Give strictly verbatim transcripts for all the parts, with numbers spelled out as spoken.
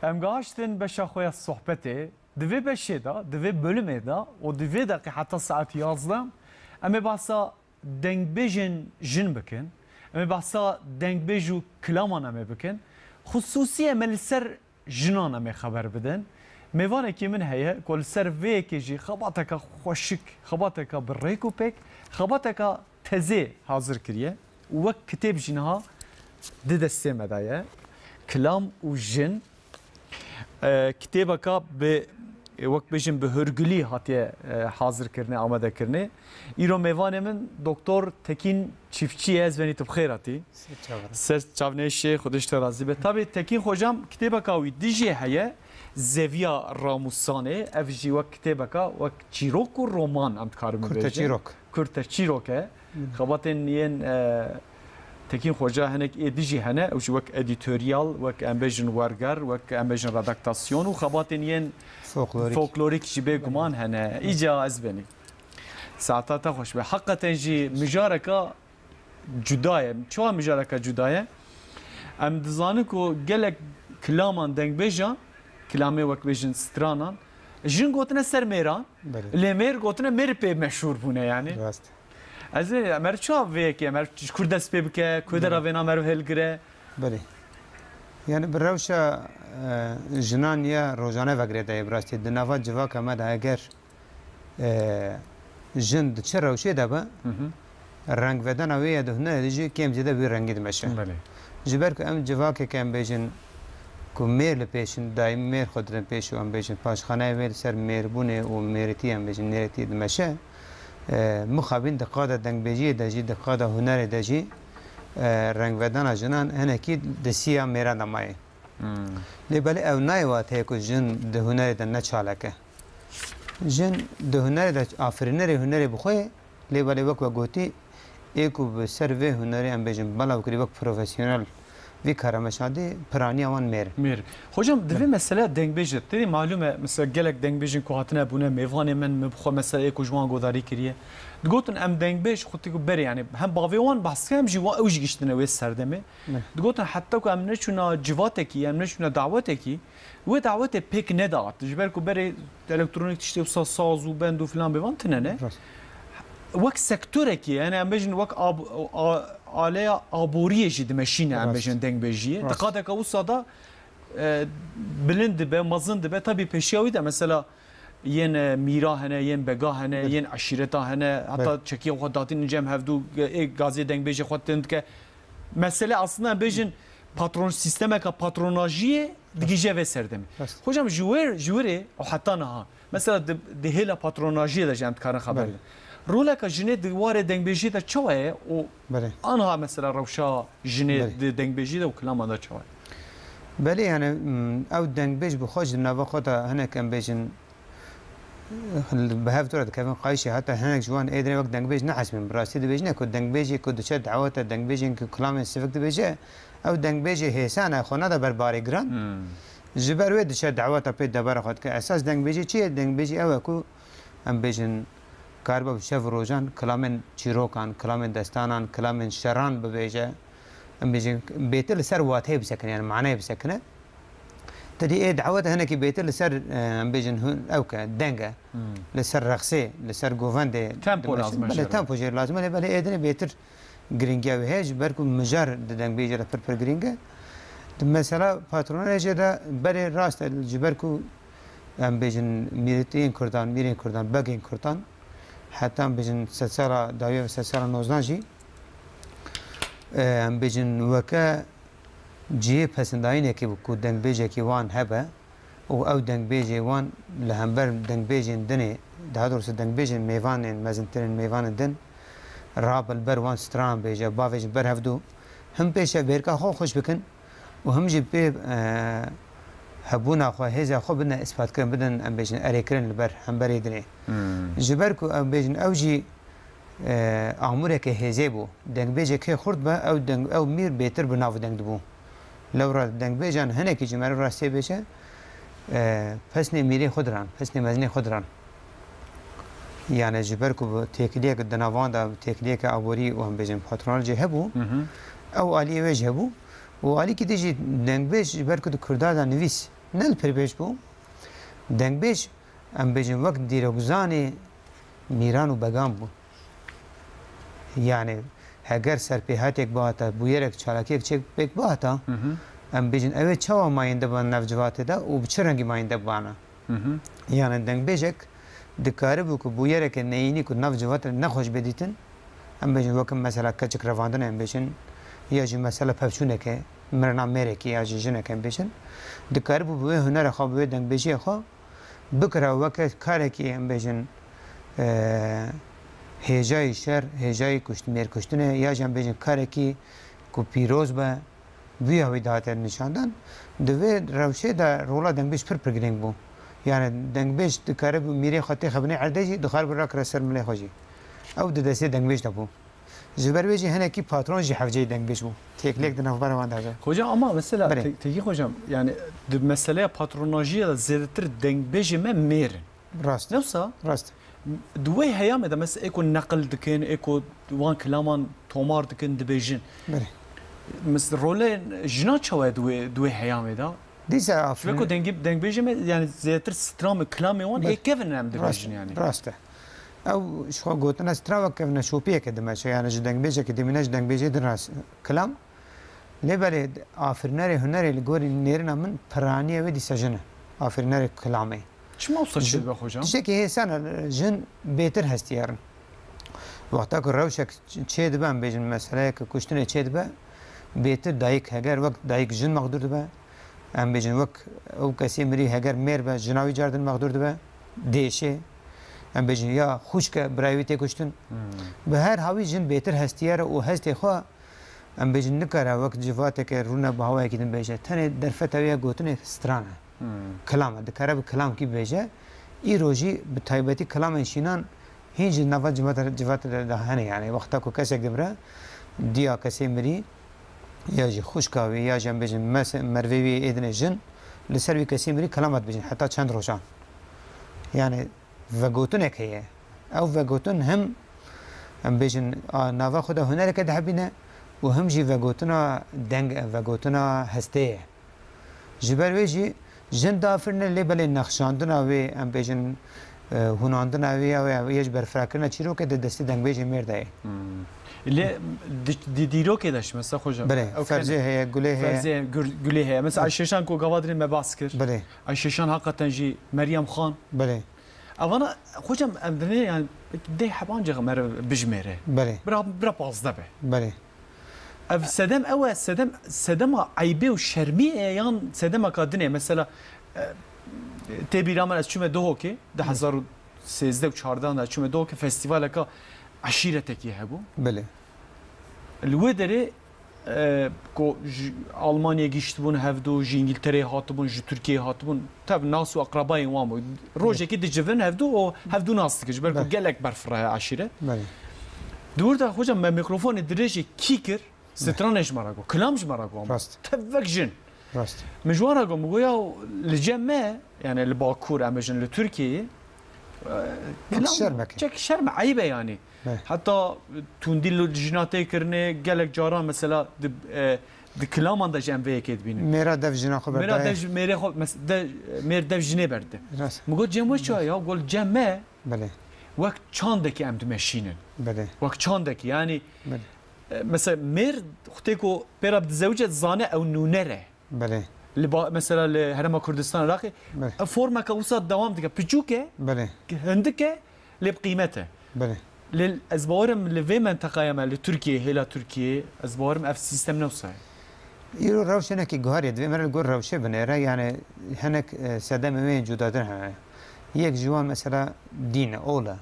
Em gehiştin beşa xwe ya sohbetê. Di vê beşê de, di vê bölümê de û di vê deqê heta saet yazdeh, em ê behsa dengbêjên jin bikin. Em ê behsa dengbêj û kilaman em ê bikin. Xisûsî em ê li ser jinan em ê xeber bidin. Mêvanekî min heye ku li ser vê yekê jî xebateka xweşik, xebateka bi rêk û pêk, xebateka tezê hazir kiriye û wek kitêb jî niha di destê me de ye. Kilam û jin. E, kitêbeka bi, wek bêjin, bi hûrgulî hatiye, e, hazirkirinê, amadekirinê. Îro mêvanê min Doktor Tekîn Çiftçî ye, ez benî tu bi xêr hatî. Ser çavre. Ser çavnêşê, Xwedê ji te razî be. Tabî Tekîn Xocam kitêbeka wî dijî heye, Zeviya Ramûsanê, ev jî wek kitêbeka, wek çîrok û roman em dikarin bibêjin. Kurte çîrok. Kurte çîrok e. Hı. Xebatên yên, e, Tekîn Xoca hinek ê dijî hene, ew jî wek edîtoryal, wek em bêjin werger, wek em bêjin redaktasyon û xebatên yên folklorîk, folklorîk jî bêguman hene. Îca ez benî. Saeta te xweş be. Heqeten jî mijareka cuda ye. Çawa mijareka cuda ye? Em dizanin ku gelek kilaman dengbêjan, kilamê wek bêjin stranan, jin gotine ser mêran, belê, lê mêr gotine mêr pê meşhûr bûne yani. Rast. Ez ê, meriv çawa vê yekê, meriv ji kur dest pê bike, ku dera, belê, vêna meriv hilgire? Belê. Yani bi rewşa, e, jinan ya rojane vegirê de ye bi rastî. Di nava civaka me de eger e, jin di çi rewşê de be, hı hı, rengvedana wê ya di hunerê de jî kêm zêde wî rengî dimeşe. Belê. Ji ber ku em civakeke em bêjin ku mêr li pêş in, daîm mêr xwe didin pêş û em bêjin paşxaneyê wê li ser mêrbûnê û mêrîtiyê em bêjin nêrîtiyê dimeşe, e, mixabin di qada dengbêjiyê de jî, di qada hunerê de jî, e, rengvedana jinan hinekî di siya mêran de maye. Hmm. Lê belê ew nayê wateyê ku jin di hunerê de ne çalak e. Jin di hunerê de afirînerê hunerê bi xwe ye, lê belê wek we gotî, ê ku bi ser vê hunerê em bêjin belav kirî wek profesyonel vî kara meşandî, piraniya wan mêr. Mêr. Hocam, di vê, belê, meseleya dengbêj de, têdî malûm e, mesela gelek dengbêjên ku hatine bûne, mêvanê min, min bi xwe mesela ê ku ji wan godarî kiriye. Digotin em dengbêj xwe tê ku berê, yani hem bavê wan behs dike, hem jî wan ew jî giştine wê serdemê. Belê. Digotin heta ku em neçûna civatekî, em neçûna dawetekî, wê dawetê pêk nedat. Ji ber ku berê elektronîk tiştê wisa saz û bend û filan bêvan tine ne. Rast. Wek sektorekî, yani em bêjin wek ab-, a-, aleya aboriyê jî dimeşîne, em, rast, bêjin dengbêjiyê. Rast. Di qadeke wisa da, e, bilind dibe, mezin dibe. Tabî pêşiya wî de mesela yên, e, mîra hene, yên bega hene, belê, yên eşîreta hene, heta, belê, çekiya xwe datînin cem hevdû, e, gazê dengbêjê xwe tund dike. Mesele aslında em bêjin patron, sîstemeka patronajiyê digihîje vê serdemê. Rast. Hocam, ji wir, ji wirê û heta niha, mesela di, di hêla patronajiyê de jî em dikarin xeber, belê, bidin. Roleka jinê di warê dengbêjiyê de çawa ye û, belê, anha mesela rewşa jinê, belê, di dengbêjiyê de û kilaman de çawa ye? Belê, yani, m, ew dengbêj bi xwe ji nava xwe de hinek em bêjin, bi hev dû re dikevin qayîşê, heta hinek ji wan ê dinê wek dengbêj nehesibin. Bi rastî dibêjin ku dengbêjê ku diçe daweta dengbêjên ku kilamên sivik dibêje, ew dengbêjê hêsan e, xwe nade ber barê giran. Hmm. Ji ber wê diçe daweta pê debara xwe dike. Esas dengbêjê çi ye? Dengbêjê ew e ku em bêjin karibe bi şev û rojan kilamên çîrokan, kilamên destanan, kilamên şeran bibêje. Em bêjin bêtir li ser wateyê bisekine, yani maneyê bisekine. Te dî ê dawet hinekî bêtir li ser, e, em bêjin hûn, ew ke deng e. Hmm. Li ser reqsê, li ser govendê. Tempo dimeşin. Lazim e. Belê, jê re tempo jê lazim e, lê belê ê dinê bêtir girîngiya wê heye, ji ber ku mijar di dengbêjê de pir pir girîng e. Di mesela patronajê de berê rast e, ji ber ku em bêjin mîrîtiyên kurdan, mîrên kurdan, begên kurdan, heta em bêjin sedsala dawiyê ve sedsala nozdan jî, e, em bêjin weke cihê pesindayînekê bû ku dengbêjekî wan hebe û ew dengbêjê wan li hember dengbêjên dinê, daha doğrusu dengbêjên mêvanên mezintirên mêvanên din rabe li ber wan stranan bêje, bavêjin ber hevdû, him pêşe bêrka xwe xweş bikin û him jî pê, e, hebûna xwe, hêza xwe bidine îspatkirin, bidin, em bêjin, erêkirin li ber hemberê dinê. Hmm. Ji ber ku em bêjin ew jî e, amûreke hêzê bû. Dengbêjê kê xurt be, ew deng, ew mîr bêtir bi nav û deng dibû. Lewra dengbêjan hinekî ji meriv rastiyê bêje, e, pesnê mîrê xwe diran, pesnê mezinê xwe diran. Yani ji ber ku bi têkiliyek di nav wan de, têkiliyeke aborî û em bêjin patronajê hebû, hı hı, ew aliyê wê jî hebû. Û alîkî din jî dengbêj ji ber ku di Kurda de nivîs, ne li pêrbêj bû. Dengbêj, em bêjin, wek dîrokzanê mîran û began bû. Yani heger serpêhatêk bihata, bûyerek, çalakiyek çêk pêk bihata, Hı hı. em bêjin, ew ê çawa mayînde ban nav civatê de û bi çi rengî mayînde bana? Hı hı. Yani dengbêjek dikaribû ku bûyereke neyînî ku nav civatê de nexweş bê dîtin, em bêjin, wek mesela keçik revandin em bêjin, ya jî mesela pevçûneke, mirina mêrekî ya jî jineke em bêjin, dikaribû bi wê hunera xwe, bi wê dengbêjiyê xwe bikira weke karekî, em bêjin, e, hêjayî şer, hêjayî kuşt-, mêrkuştinê, ya jî em bêjin karekî ku pîroz be, vîya wî dihate nîşandan. Di vê rewşê de rola dengbêj pir pir girîng bû. Yani dengbêj dikare bi mîrê xwe têxe binê erdê jî, dixwar bi rakire ser milê xwe jî. Ew di destê dengbêj de bû. Ji ber wê jî hinekî patron jî hevceyî dengbêj bû. Têkiliyek di navbera wan de hebe. Hocam ama mesela Belê. Te-, Tekî hocam, yani di meseleya patronajiya de zêdetir dengbêjê me mêr in. Rast. Ne wisa? Rast. Di wê heyamê de mesela ê ku neqil dikin, ê ku wan kilaman tomar dikin, dibêjin. Belê. Mesela rolê jinan çawa ye di wê, di wê heyamê de? Dîsa Ji ber ku afirîn- dengê, dengbêjê me, yani zêdetir stramê kilamê wan Belê. Ê kevin em Rast, dibêjin yani. Rast e. Ew ji xwe gotina stravek kevneşopiyeke dimeşe, yani ji dengbêjekê dimîne ji dengbêjê din re kilam. Lê belê afirînerê hunerê li gorî nêrina min piraniye wê dîsa jin e. Afirînerê kilamê. Çima wisa Ji- çêdibe hocam? Tiştekî hêsan e, jin bêtir hestiyar in. Wexta ku rewşek çêdibe, em bêjin meseleyeke kuştinê çêdibe, bêtir dayik heger wek dayik jin mexdûr dibe. Em bêjin wek ew kesê mirî heger mêr be, jina wî cardin mexdûr dibe, dêşê. Em bêjin ya xwişke birayê wî tê kuştin. Hmm. Bi her hawî jin bêtir hestiyar e û hestê xwe, em bêjin, nikare wek civateke rûne bi hawayekî din bêje. Tenê derfeta wê ya gotinê stran e. Hmm. Kilam e. Dikare bi kilamkî bêje. Îro jî bi taybetî kilamên şînan hîn jî nava civata, civata de, de hene yani. Wexta ku kesek dibire, diya kesê mirî, ya jî xwişka wî, ya jî em bêjin mes-, mervê wî êdinê jin, li ser wî kesê mirî kilamat bêjin, heta çend rojan. Yani vegotinek heye. Ew vegotin him, em bêjin, a, nava xwe de hunereke dihebîne û him jî vegotina deng, vegotina hestê ye. Ji ber wê jî jin dafirine, lê belê nexşandina wê, em bêjin, e, hûnandina wê ya wê, yê ji berfirakirina çîrokê di destê dengbêjê mêr de ye. Hmm. Lê di, di dîrokê de jî mesela hocam, Belê, ew Ferzê hene. Heye, Gulê heye. Ferzê, Gur-, Gulê heye. Mesela Belê. Ayşeşan ku gava dinê me bas kir. Belê. Ayşeşan hakikaten jî Meryem Xan. Belê. Evana hocam em dinê yani deh heb ancak mer bijmêre. Belê. Bira, bira pazdeh be. Belê. Ev sedem ew e, sedem, sedema eybê û şermî ye yan sedema ka dinê? Mesela, e, tê bîra min ez çûme Duhokê, di hezar û sêzdeh û çardeh de çûme Duhokê, festîvaleka eşîretekî hebû. Belê. Li wê derê, e, ku ji Almanyayê gihiştibûn hevdû, ji Îngiltereyê hatibûn, ji Tirkiyeyê hatibûn, tabi nas û eqrebayên wan bû. Rojekê dicivin hevdû û hevdû nas dikin, ji ber ku Belê. Gelek berfireye eşîret. Belê. Di wir de hocam me mikrofonê dirêjê kî kir? Stranê ji me re got, kilam ji me re got. Rast. Tevek jin. Rast. Min ji wan re got, min got, ya li cem me, yani li Bakur, em bêjin li Tirkiyeyê, e, Wek kilam şermekê. Çek şerm e, eyb e yani. Be. Heta tundî li jina tê kirinê, gelek caran mesela di, e, di kilaman de jî em vê yekê dibînin. Mêra dev jina xwe Mêra berdayê. Dev ji-, mêrê xwe, mes-, de, mêr dev jinê berde. Rast. Min got, cem we çi ye ya? Got, cem me Belê. Wek çandekî em dimeşînin. Belê. Wek çandekî, yani, Belê. e, mesela mêr xwe tê ku pê re dizewicê dizane ew nûner e. Belê. Li ba-, mesela li Herêma Kurdistan Iraqê, Belê. Ev formeke wisa dewam dike. Piçûk e, Belê. Hindik e, lê bi qîmet e. Belê. Lê ez bawerim li vê menteqaya me, li Tirkiyeyê, hêla Tirkiyeyê, ez bawerim ev sîstem ne wisa ye. Îro rewş hinekî guherî ye. Divê me re li gor rewşê binêre, yani hinek, e, sedemê wê yên cudatir hene. Yek ji wan mesela dîn e, ol e.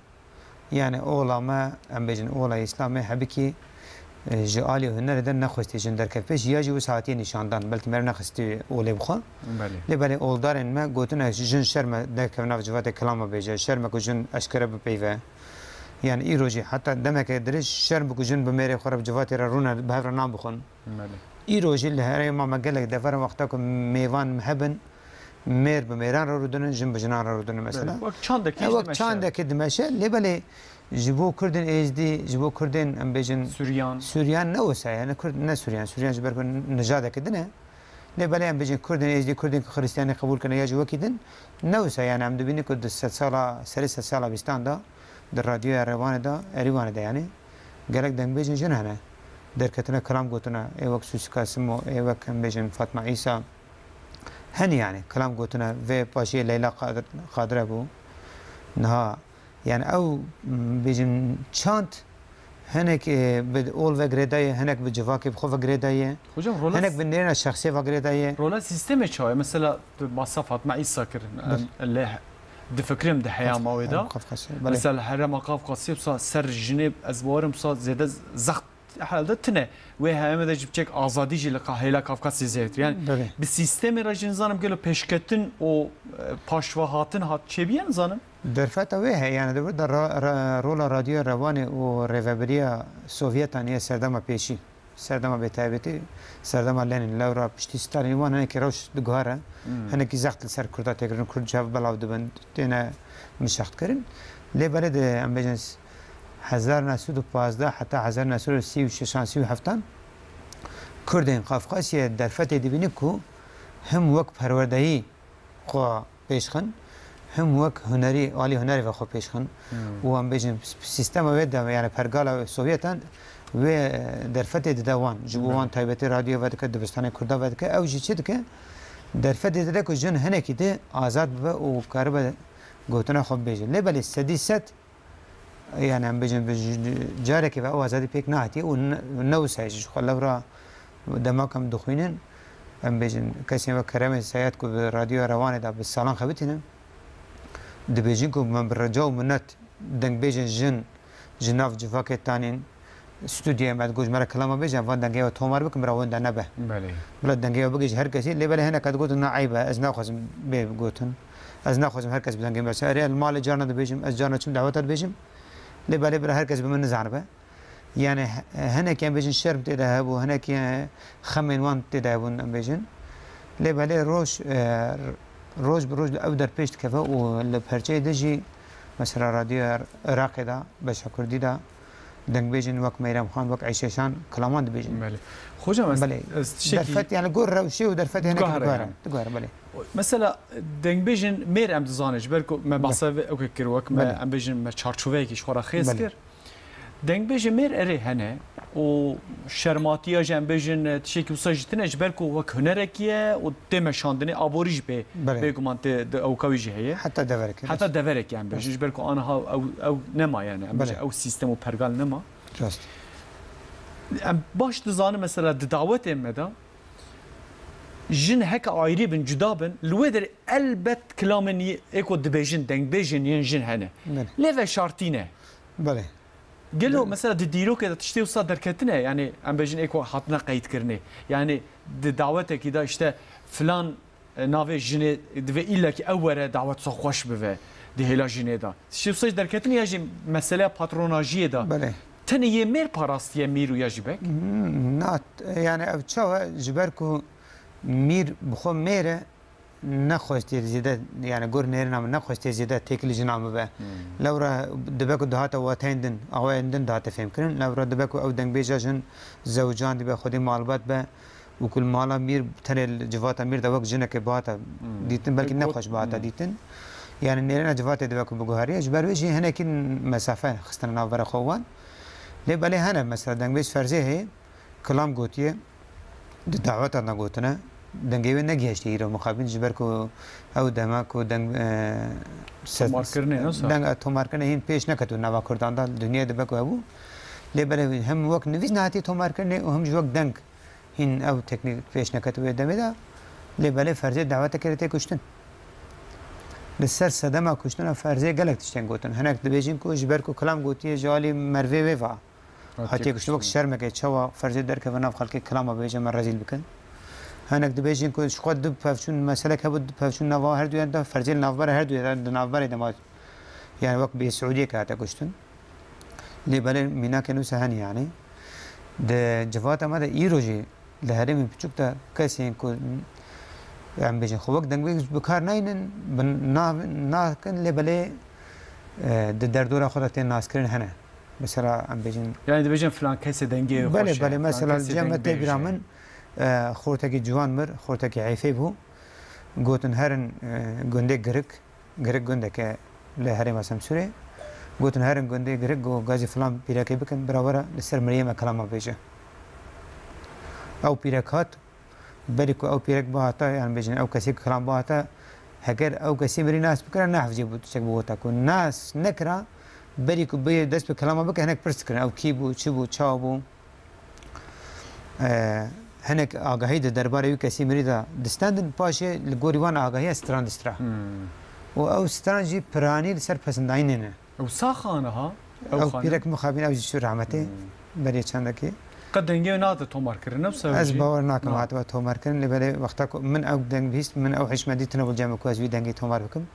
Yani ola me, em bêjin ola Îslamê hebikî, e, ji alî hunerê de nexwestî jin derkeve pêş, ya jî wisa hatiye nîşandan, belkî me re nexistî olê bixwe. Belê. Lê belê oldarên me gotine jin şerm e derkeve nav civatê kilama bêje, şerm e ku jin eşkere bipeyve. Yani îro jî heta demeke dirêj şerm e ku jin bi mêrê xwe re, bi civatê re rûne, bi hev re nan bixwin. Belê. Îro jî li herêma me gelek dever in, wexta ku mêvan hebin, mêr bi mêran re rûdinin, jin bi jinan re rûdinin mesela. Belê. Wek çandekî Ew wek dimeşe. Çandekî dimeşe, lê belê ji bo Kurdên Êzdî, ji bo Kurdên, em bêjin, Suryan. Suryan ne wisa ye, yani Kurd ne Suryan, Suryan ji ber ku nijadeke din e. Lê belê em bêjin Kurdên Êzdî, Kurdên ku Xiristiyanî qebûl kirine ya jî wekî din, ne wisa yani em dibînin ku di sedsala, serê sedsala bîstan de di radyoya Rewanê de, Erîwanê de yani, gelek dengbêjên jin hene. Derketine kilam gotine, ê wek Sûsî Kasimo, ê wek em bêjin Fatma Îsa. Henî yani kilam gotine, vê paşiyê Leyla Qadir, Qadire bû. Niha yani ew, m, bêjin çand hinek, e, bi ol ve girêdayê, hinek bi civakê bi xwe ve girêdayê, Hocam, rola hinek s- bi nêrîna şexsê ve girêdayê. Rola sîstemê çawa ye? Mesela tu basa Fatma Îsa kirin. Belê. Em, lê he-, difikirim di heyama wê de. Qafqasya, belê. Mesela herêma Qafqasya wisa ser jinê ez bawerim wisa zêde zext herhalde tine. Wê heyamê de jî biçek azadî jî li Ka-, hêla Kafkasya zêdetir. Yani Belê. Bi sîstemê re jî nizanim gelo pêşketin û, e, paşvehatin hat çêbiye nizanim. Derfeta wê heye, yani di vir de ra-, ra-, rola Radyoya Rewanê û Rêvebiriya Sovyetan ya serdema pêşî, serdema bêtaybetî, serdema Lenin, lewra piştî Stalin wan hinekî rewş diguhere, Hmm. hinekî zext li ser Kurda tê kirin, Kurd ji hev belav dibin, têne mişextkirin. Lê belê di, em bêjin, hezar neh sed û pazdeh heta hezar neh sed û sî û şeşan, sî û heftan Kurdên Qafqasyayê derfetê dibînin ku him wek perwerdehî xwe pêş xin, him wek hunerî, alî hunerê ve xwe pêş xin. Hmm. Û em bêjin sîstema wê de, yani pergala Sovyetan wê derfetê dide wan. Ji bo Belê. wan taybetî radyo vedike, dibistanê Kurda vedike. Ew jî çi dike? Derfetê dide ku jin hinekî di azad bibe û karibe gotina xwe bibêje. Lê belê sedî sed Yani em bêjin bi j-, carekê ve ew azadî pêk nehatiye û ne, ne wisa ye jî ji xwe lewra dema ku em dixwînin, em bêjin kesên wek Keremê Seyad ku bi Radyoya Rewanê de bi salan xebitînin, dibêjin ku me bi rica û minet dengbêjên jin ji nav civakê tanîn, stûdyoyê me digot ji me re kilama bêje, em van dengê we tomar bikin, bira wenda nebe. Belê. Bila dengê we bigihîje her kesî, lê belê hineka digotin, na eyb e, ez naxwazim bê gotin. Ez naxwazim her kes bi dengê min bese. Erê, ez li malê carna dibêjim, ez carna çim daweta dibêjim. Lê belê bira her kes bi min nizanibe. Yani he-, hinekî em bêjin şerm tê de hebû, hinekî xemên wan tê de hebûn em bêjin. Lê belê roj, e, roj bi roj li ew der pêş dikeve û li perçeyê din jî mesela Radyoya Iraqê de, Beşa Kurdî de, dengbêjên wek Meyrem Xan, wek Eyşe Şan kilaman dibêjin. Belê. Xocam, ez, Belê. ez tiştekî Derfet, yani gor rewşê û derfet yani Diguhere diguhere. yani. Diguhere, belê. Mesela dengbêjên mêr em dizanin, ji ber ku me Belê. behsa vê ewkê kir, wek me, Belê. em bêjin me çarçoveyekî ji xwe re xêz Belê. kir. Dengbêjê mêr erê hene û şermatiya jî em bêjin tiştekî wisa jî tune, ji ber ku wek hunerekî ye û tê meşandinê, aborî jî pê Belê. bêguman tê di ewka wî jî heye. Heta deverekê, Heta rast. deverekê em bêjin, Rast. ji ber ku aniha ew, ew nema yani, em bêjin Belê. ew sîstem û pergal nema. Rast. Em baş dizanin mesela di dawetên me de jin heke ayrî bin, cuda bin, li wê derê elbet kilamên yê-, ê ku dibêjin, dengbêjên yên jin hene. Belê. Lê veşartî ne. Belê. Gelo Belê. mesela di dîrokê de tiştê wisa derketine, yani em bêjin ê ku hatine qeydkirinê. Yani di dawetekî de işte filan, e, navê jinê divê îllekî ew were dawet wisa xweş bive di hêla jinê de. Tiştê wisa jî derketine ya jî meseleya patronajiyê de. Belê. Tenê yê mêr parastiye mîr û ya jî bek? Hmm, na, yani ev çawa ji ber ku mîr bi xwe mêr e, nexwestê zêde, yani gor nêrîna min nexwestê zêde têkilî jina min be. Hmm. Lewra dibe ku dihate wateyên din, awayên din dihate fêmkirin. Lewra dibe ku ew dengbêja jin zewcan dibe, xwedî malbat be û ku li mala mîr tenê li civata mîr de wek jinekê bihate Hmm. dîtin, belkî Pek got- nexweş bihate Hmm. dîtin. Yani nêrîna civatê dibe ku biguheriye. Ji ber wê jî hinekî mesafe xistine navbera xwe wan. Lê belê hene mesela dengbêj ferzê heye. Kilam gotiye, di dawetan de gotine, dengê wê negihiştiye îro mixabin, ji ber ku ew dema ku deng, e, se-, Tomarkirinê, ne sa? deng, e, tomarkirinê hîn pêş neketibû nava Kurdan de, dinyayê dibe ku hebû. Lê belê hem wek nivîs nehatiye tomarkirinê û hem jî wek deng hîn ew teknîk pêş neketibû wê demê de. Lê belê ferzê dawete kirê tê kuştin. Li ser sedema kuştina ferzê gelek tiştên gotin. Hinek dibêjin ku ji ber ku kilam gotiye ji alî mervê wê ve. Hatiye Hatiye kuştin wek kuştin. şermeke çawa ferzê derkeve nav xelkê kilama bêje me rezîl bikin. Hinek dibêjin ku ji xwe du pevçûn meselek hebû, du pevçûn nava her duyan de ferzê li navbera her duyan de navberê de ma, yani wek bê Siûdiyeke hate kuştin. Lê belê mînakên wisa hene yani. Di civata me de îro jî li herêmên piçûk de kesên ku em bêjin xwe wek dengbêj bi kar naynin, bi nav nakin, lê belê, e, di derdora xwe de tên naskirin hene. Mesela em bêjin Yani dibêjin filan kesê dengê Belê, xweş e, belê, filan mesela kesê cem me tê dengbêj bîra e. min, E, xortekî ciwan mir, xortekî heyfê bû. Gotin herin, e, gundê Girik, Girik gundeke li herêma Semsûrê. Gotin herin gundê Girik, go gazî filan pîrekê bikin, bira were li ser miriyê me kilama bêje. Ew pîrek hat, berî ku ew pîrek bihata, yan bêjin ew kesê ku kilam bihata, heger ew kesê mirî nas bikira, ne hevcê bû tiştek bigota ku nas nekira, berî ku bê dest bi kilama bike, hinek pirs dikirin, ew kî bû, çi bû, çawa bû? E, hinek agahî di derbarê wî kesî mirî de distendin, paşê li gorî wan agahî stran distra. Hmm. Û ew stran jî piranî li ser pesindayînê ne. Ew sax aniha? Ew Ew xanim? Pîrek mixabîn ew jî çû rahmetê. Hmm. Berê çendekî. Qet dengê wê nate tomarkirin, ne wisa Ez jî? bawer nakim Na. hatiba tomarkirin, lê belê wexta ku min ew deng bihîst, min ew hişmendî tune bû cem ku ez wî dengê tomar bikim.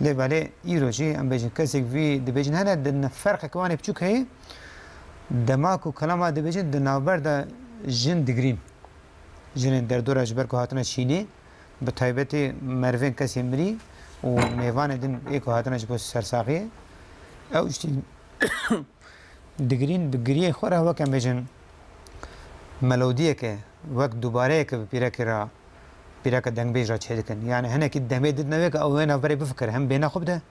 Lê belê îro jî em bêjin kesek vî dibêjin hene di ne-, ferqek wan ê biçûk heye. Dema ku kelama dibêjin di navber de jin digirîn. Jinên derdora ji ber ku hatine şînê, bi taybetî merivên kesê mirî û mêvanê din ê ku hatine ji bo sersaxiyê. Ew jî digirîn bi giriyê xwe re wek em bêjin melodiyeke, wek dubareyeke bi pîrekê re, pîreke dengbêj re çêdikin. Yani hinekî demê didine wê ke ew wê navberê bifikire, hem bêhna xwe bide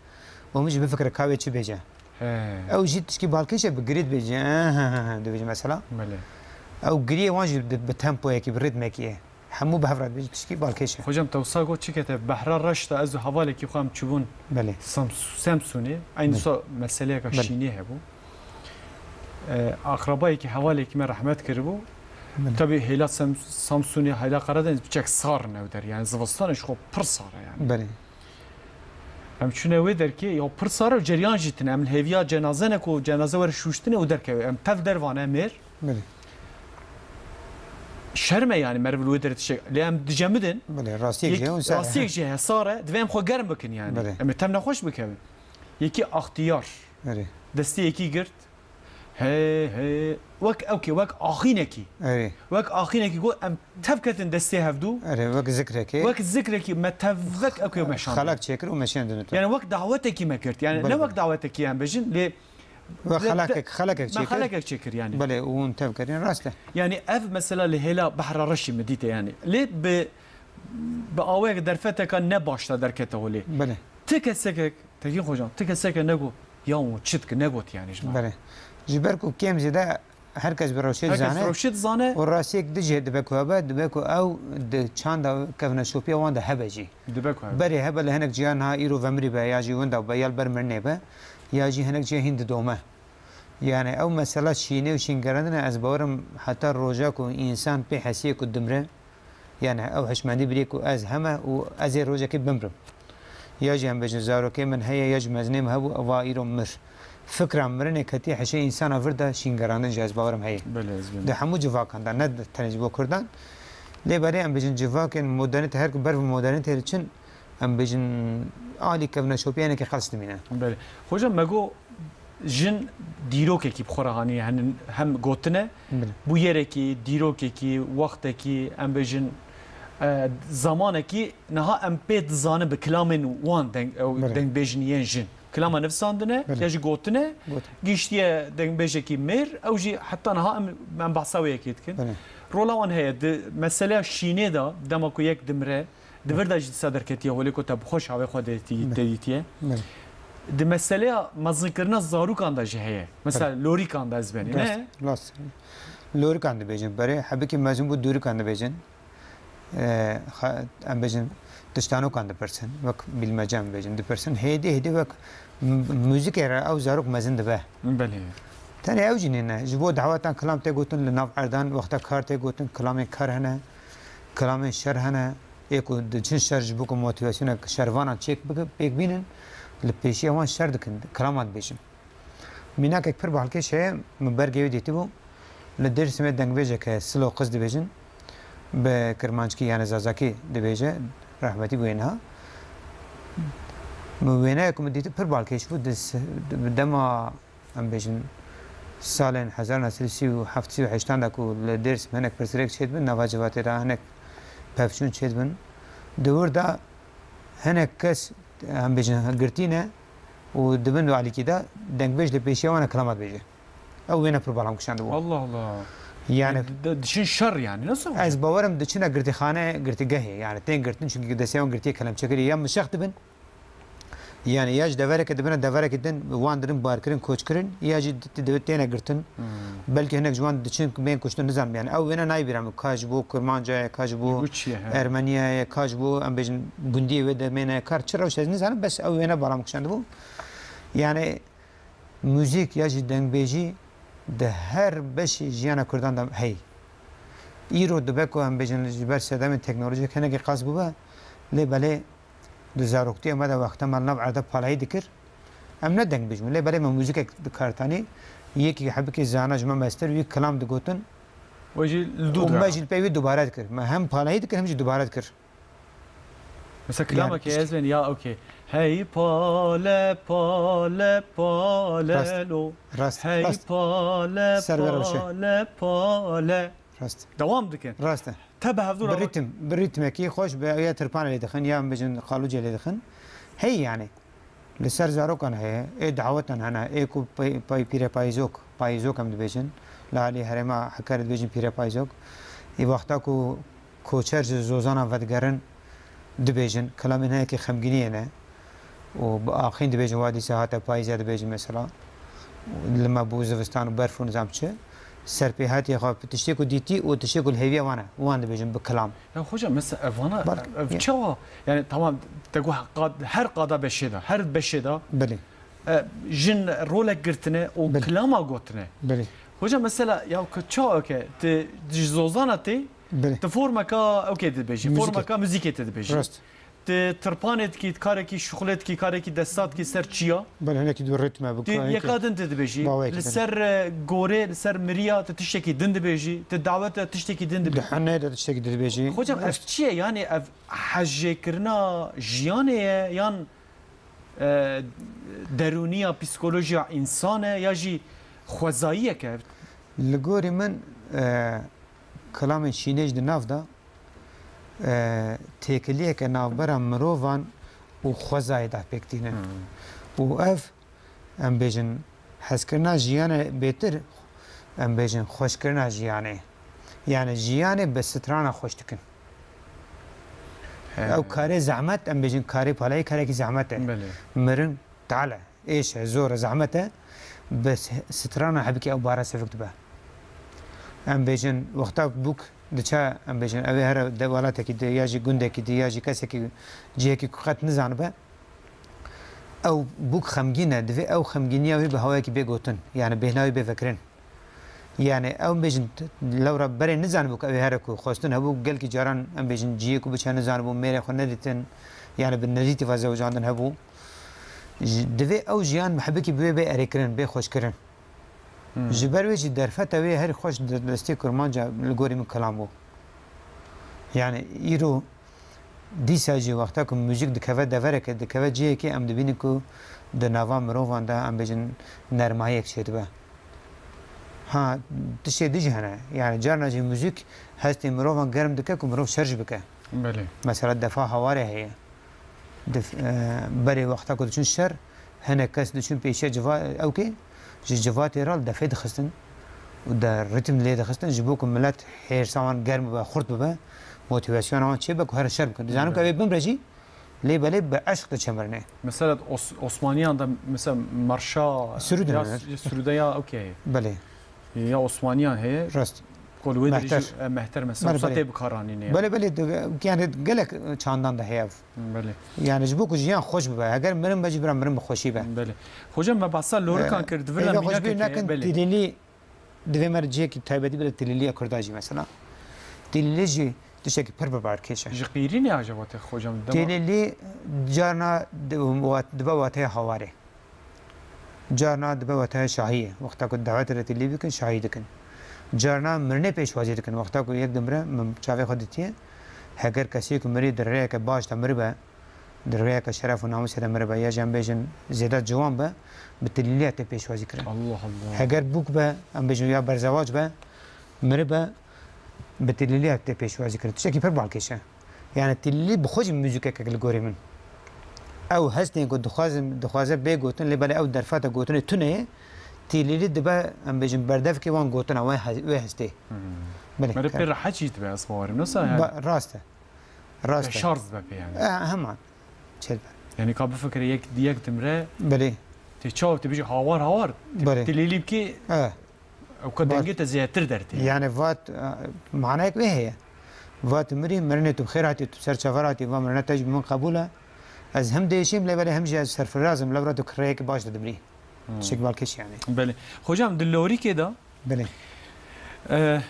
û min jî bifikire ka wê çi bêje. He. Ew jî tişkî balkêş e, bi girî dibêje, he, he, he, he, dibêje mesela. Belê. Ew giriyê wan jî di, bi tempoyekî, bi ritmekî ye. Hemû bi hev re dibêje, tişkî balkêş e. Hocam, te wisa got çi kete, behra reş de ez û hevalekî xwe em çûbûn Belê. Sams-, Semsûnê. Eynî Belê. wisa meseleyeka Belê. şînê hebû. E, akrabayekî, hevalekî me rehmet kiribû. Belê. Tabii hêla Sem-, Samsûnê, hêla Karadeniz biçek sar ne ew der. Yani zivistanê ji xwe pir sar e yani. Belê. Em çûne wê derkê, ya pir sar e û ceriyan jî tine. Em li hêviya cenaze ne ku cenaze were şûştinê û derkeve. Em tev dervane mêr. Belê. Şerm e yani meriv li wê derê tiştek. Lê em dicemidin. Belê, rastiyek Yek-, jê hûn sar e. rastiyek jê hesar e. Divê em xwe germ bikin yani. Belê. Em ê tev nexweş bikevin. Yekî axtiyar. Belê. Destê yekî girt. Hey, hey. Wek ewkê, wek axînekî. Erê. Wek axînekî got, em tev ketin destê hevdû. Erê, wek zikrekê. Wek zikrekî, me tevvek ewkê meşand. Xelak çêkir û meşandin tu. Yani wek dawetekî me kir. Yani Belê, ne belê. wek dawetekî em bêjin, lê Wek lê xelakek, de-, xelakek me çêkir. xelakek çêkir yani. Belê, û hûn tev kirin, rast e. Yani ev mesela li hêla behra reşî min dîte yani. Lê bi, bi awayek derfeteka ne baş de derkete holê. Belê. Ti kesekek Tekîn Xocan, ti keseke nego, ya û çi dike, negot yani ji me. Belê. Ji ber ku kêm zêde her kes bi rewşê Her kes dizane. rewşê dizane. Û rastiyek dijî dibe ku hebe, dibe ku ew di çanda kevneşopiya wan de hebe jî. Dibe ku hebe. Berê hebe li hinek ciya niha îro vemirî be, ya jî winda be, ya li ber mirinê be, ya jî hinek ciya hîn didome. Yani ew mesela şînê û şîngerandine ez bawerim heta roja ku însan pê hesiyê ku dimre, Yani ew hişmendî birî ku ez heme û ez ê rojekê bimrim. Ya jî em bêjin zarokê min heye ya jî mezinê min hebû, eva îro mir. Fikra mirinê ketî hişê însana vir de şîngerandin jî ez bawerim heye. Belê, ez bînim. Di hemû civakan de, ne tenê ji bo kurdan. Lê belê em bêjin civakên modernîte, her ku ber bi modernîteyê diçin, em bêjin alî kevneşopiya hinekî qels dimîne. Belê. Hocam, me got, Jin dîrokekî bi xwe re hanî, yani hem gotine, Bilê. bûyerekî, dîrokekî, wextekî, em bêjin, e, zamanekî niha em pê dizanin bi kilamên wan deng-, ew Bilê. dengbêjin yên jin. Kilama nivsandine, Bilê. ya jî gotine, Got. gihiştiye dengbêjekî mêr, ew jî heta niha em, em behsa wê yekê dikin. Bilê. Rola wan heye, di meseleya şînê de, dema ku yek dimre, Di vir de jî dîsa derketiye holê ku te bi xwe çavê xwe de tî-, Belê. te dîtiye. Belê. Di meseleya mezinkirina zarokan de jî heye. Mesela Belê. lorîkan de ez benî, Rast, ne? rast. Lorîkan dibêjin. Berê hebikî mezin bû dûrîkan dibêjin. Ee, xa-, em bêjin tiştanokan dipirsin. Wek bilmece em bêjin dipirsin. Hêdî hêdî wek m-, muzîkê re ew zarok mezin dibe. Belê. Tenê ew jî nîne. Ji bo dawetan kilam tê gotin li nav erdan, wexta kar tê gotin, kilamên kar hene, kilamên şer hene. Ê ku diçin şer ji bo ku motivasyonek şervanan çêk bike-, pêk bînin, li pêşiya wan şer dikin, kilaman dibêjin. Mînakek pir balkêş heye, min bergê wî dîtibû. Li Dêrsimê dengbêjek heye, Silo Qiz dibêjin. Bi kirmanckî yani zazakî dibêje, rehmetî bûye niha. Min wêneyek ku min dîtib pir balkêş bû, di s-, di dema em bêjin, salên hezar neh sed û sî û heft sî û heştan de ku li Dêrsim hinek pirsgirêk çêdibin, nava civatê de hinek pevçûn çêdibin. Di wir de hinek kes, em bêjin, girtî ne û di bin alîkî de dengbêj li pêşiya wan e kilama dibêje. Ew wêne pir balam kişandibû. Allah Allah. Yani, yani di- diçin şer yani. Nasıl olacak? Ez bawerim diçine girtîxane, girtîgehê. Yani tên girtin çünkü destê wan girtiye kelemçe kiriye. Ya mişex dibin, yani ya ji devereke dibine devereke din wan dirin bar kirin, koç kirin, ya jî di- di- têne girtin. Hmm. Belkî hinek ji wan diçin bên kuştin, nizam yani. Ew wêne nayê bîra min. Ka ji bo Kurmanca ye, ka ji bo Ji bo çi ye, he? Ermeniya ye, ka ji bo em bêjin gundiyê wê demê ne, kar çi rewş ez nizanim, bes ew wêne bala min kuşandibû. Yani, Muzîk ya jî dengbêjî di her beşê jiyana Kurdan de heye. Îro dibe ku em bêjin ji ber sedemên teknolojîk hinekî qas bûbe, lê belê di zaroktiya me de wexta me li nav erde palayî dikir, em ne dengbêj bûn. Lê belê me muzîkek bi kar tanî, yekî hebikê zana ji me mestir wî kilam digotin Wê jî li dû û me dira. Jî li pey wî dubare dikir. Me hem palayî dikir hem jî dubare dikir. Mesela Yani kilamekê işte. Ez bên ya okey. Hey pale pale pale Rast, lo. Rast, Hey rast. Pale Ser ver o şey. Pale pale. Rast. Devam dikin. Rast e. Te bi hevdû Bi re- ritm, bi ritmekî xweş bi ya tirpan lê dixin ya em bêjin qalûcê lê dixin. Hey yani. Li ser zarokan heye, ê dawetan hene, ê ku pey-, pey-, pîrepayîzok, payîzok em dibêjin, li alî herêma Hekarê dibêjin pîrepayîzok. Ê wexta ku koçer ji zozanan vedigerin, dibêjin, kilamên hinekî xemgîniyê ne. Û bi axîn dibêjin, wa dîsa hate payîzê dibêjin mesela. Li me bû zivistan û berf û nizam çi. Serpêhatiyê xwe bi tiştê ku dîtî û tiştê ku li hêviya wan e, wan dibêjin bi kilam. Ya xoca, mesela evana, Bak, ev ya. Çawa? Yani tamam, te got qad-, her qada beşê de, her beşê de, Belê. E, jin rolek girtine û Belê. Kilama gotine. Belê. Xoca, mesela ya ku çawa ke, te ji zozana tê, Belê. Te formeka okey dibêjî, Muzîkê. Formeka muzîkê te dibêjî. Rast. Te tirpanê dikî, karekî şuxulê dikî, karekî desta dikî ser çiya. Belê, hinekî dû ritme bi Te karekî yeka din te dibêjî. Baweyekî Li din. Ser, e, gorê, li ser miriya te tiştekî din dibêjî. Te dawet de tiştekî din dibêjî. Di henê de tiştekî din dibêjî. Hocam, ev çi ye? Yani ev hejêkirina jiyanê ye yan, e, derûniya, psîkolojiya însan e ya jî xwezayiyek e? Li gorî min, e, kilamên şînê jî di nav de, e, têkiliyeke navbera mirovan û xwezayê de pêk tînin. Hmm. Û ev, em bêjin, hezkirina jiyanê bêtir, em bêjin, xweşkirina jiyanê. Yani jiyanê bi strana xweş dikin. He. Ew karê zehmet, em bêjin, karê palayî karekî zehmet e. Belê. Mirin, tal e, êş e, zor e, zehmet e. Bi s-, strana hebikê ew bara sevik dibe. Em bêjin, wexta bûk diçe, em bêjin, ew ê here de welatekî di, ya jî gundekî di, ya jî kesekî cihekî ku qet nizanibe, ew bûk xemgîn e, divê ew xemgîniya wî bi hawayekî bê gotin, yani bêhna wî bê vekirin. Yani ew bêjin t-, lewra berê nizanibû ku ew ê here ku xwestin hebû, gelkî caran em bêjin ciyê ku biçe nizanibû, mêrê xwe nedîtin, yani bi nedîtî ve zewicandin hebû. Ji, divê ew jiyan bi hebikî bi wê bê erêkirin, bê xweşkirin. Hmm. Ji ber wê jî derfeta wê herî xweş di destê Kurmanca li gorî min kilam bû. Yani îro dîsa jî wexta ku muzîk dikeve devereke, dikeve cihekê, em dibînin ku di nava mirovan de, em bêjin, nermayiyek çêdibe. Ha, tiştê din jî hene. Yani carna jî muzîk hestê mirovan germ dike ku mirov şer jî bike. Belê. Mesela defa hawarê heye. Di, e, berê wexta ku diçin şer, hinek kes diçin pêşiya civa-, ew kê, ji civatê re defê dixistin û de ritm lê dixistin, ji bo ku milet hêrsa wan germ bibe, xurt bibe, motivasyona wan çêbe ku here şer bikin. Dizanim ku ew ê bimre jî, lê belê bi eşq diçe mirinê. Mesela Os-, Osmaniyan de mesela marşa Sirûdin ya hene. S-, Sirûde ya, okey. Belê. Ya Osmaniyan heye. Rast. Ku li wê derê jî, Mehter. E, mehter mesela, Belê, wisa belê. Tê bikaranîne ya. Belê, belê, de, yani gelek çandan de heye ev. Belê. Yani ji bo ku jiyan xweş bibe. Heger mirin be jî bira mirin bi xweşî be. Belê. Hocam, me behsa lorikan kir, di vir de mînakekê, belê. Tîlîlî, divê me re cihekî taybetî bide tîlîliya Kurda jî mesela. Tîlîlî jî tiştekî pir bi balkêş e. Ji qîrînê acaba tê hocam? Dema- Tîlîlî carna di-, wat-, dibe wateya hawarê. Carna dibe wateya şahiyê. Wexta ku dawetê re tîlî bikin, şahî dikin. Carna mirinê pêşwazî dikin. Wexta ku yek dimire, min çavê xwe ditiye. Heger kesê ku mirî di rêyeke baş de miribe, di rêyeke şeref û namûsê de miribe, ya jî em bêjin zêde ciwan be, bi tîlîliya tê pêşwazî kirin. Allah Allah. Heger bûk be, em bêjin ya berzewac be, miribe, bi tîlîliya tê pêşwazî kirin. Tiştekî pir balkêş e. Yani tîlîlî bi xwe jî muzîkekek li gorî min. Ew hestên ku dixwazin, dixwaze bê gotin, lê belê ew derfeta gotinê tune ye, têlîlî dibe, em bêjin, berdevkê wan gotina, wê he-, wê hestê. Hmm. Belê. Mere pê rehet jî dibe, ez bawerim. Nasıl yani? Ba-, rast e. Rast e. Şarj dibe pê yani. E, heman. Çêdibe. Yani ka bifikire yek, yek dimre. Belê. Tê çaw, tê bijî hawar hawar. Belê. Têlîlî bikê. E. Ew ka dengê te zêdetir dertê. Yani vat, e, manayek wê heye. Vat mirî, mirinê tu bi xêr hatî, tu ser çavar hatî, va mirine te jî bi min qebûl e. Ez hem diêşîm lê belê hem jî ez serfiraz im, lewra tu kireyekî baş de dimirî. Hmm. Tiştek balkêş yani. Belê. Hocam, di lorîkê de, belê, e,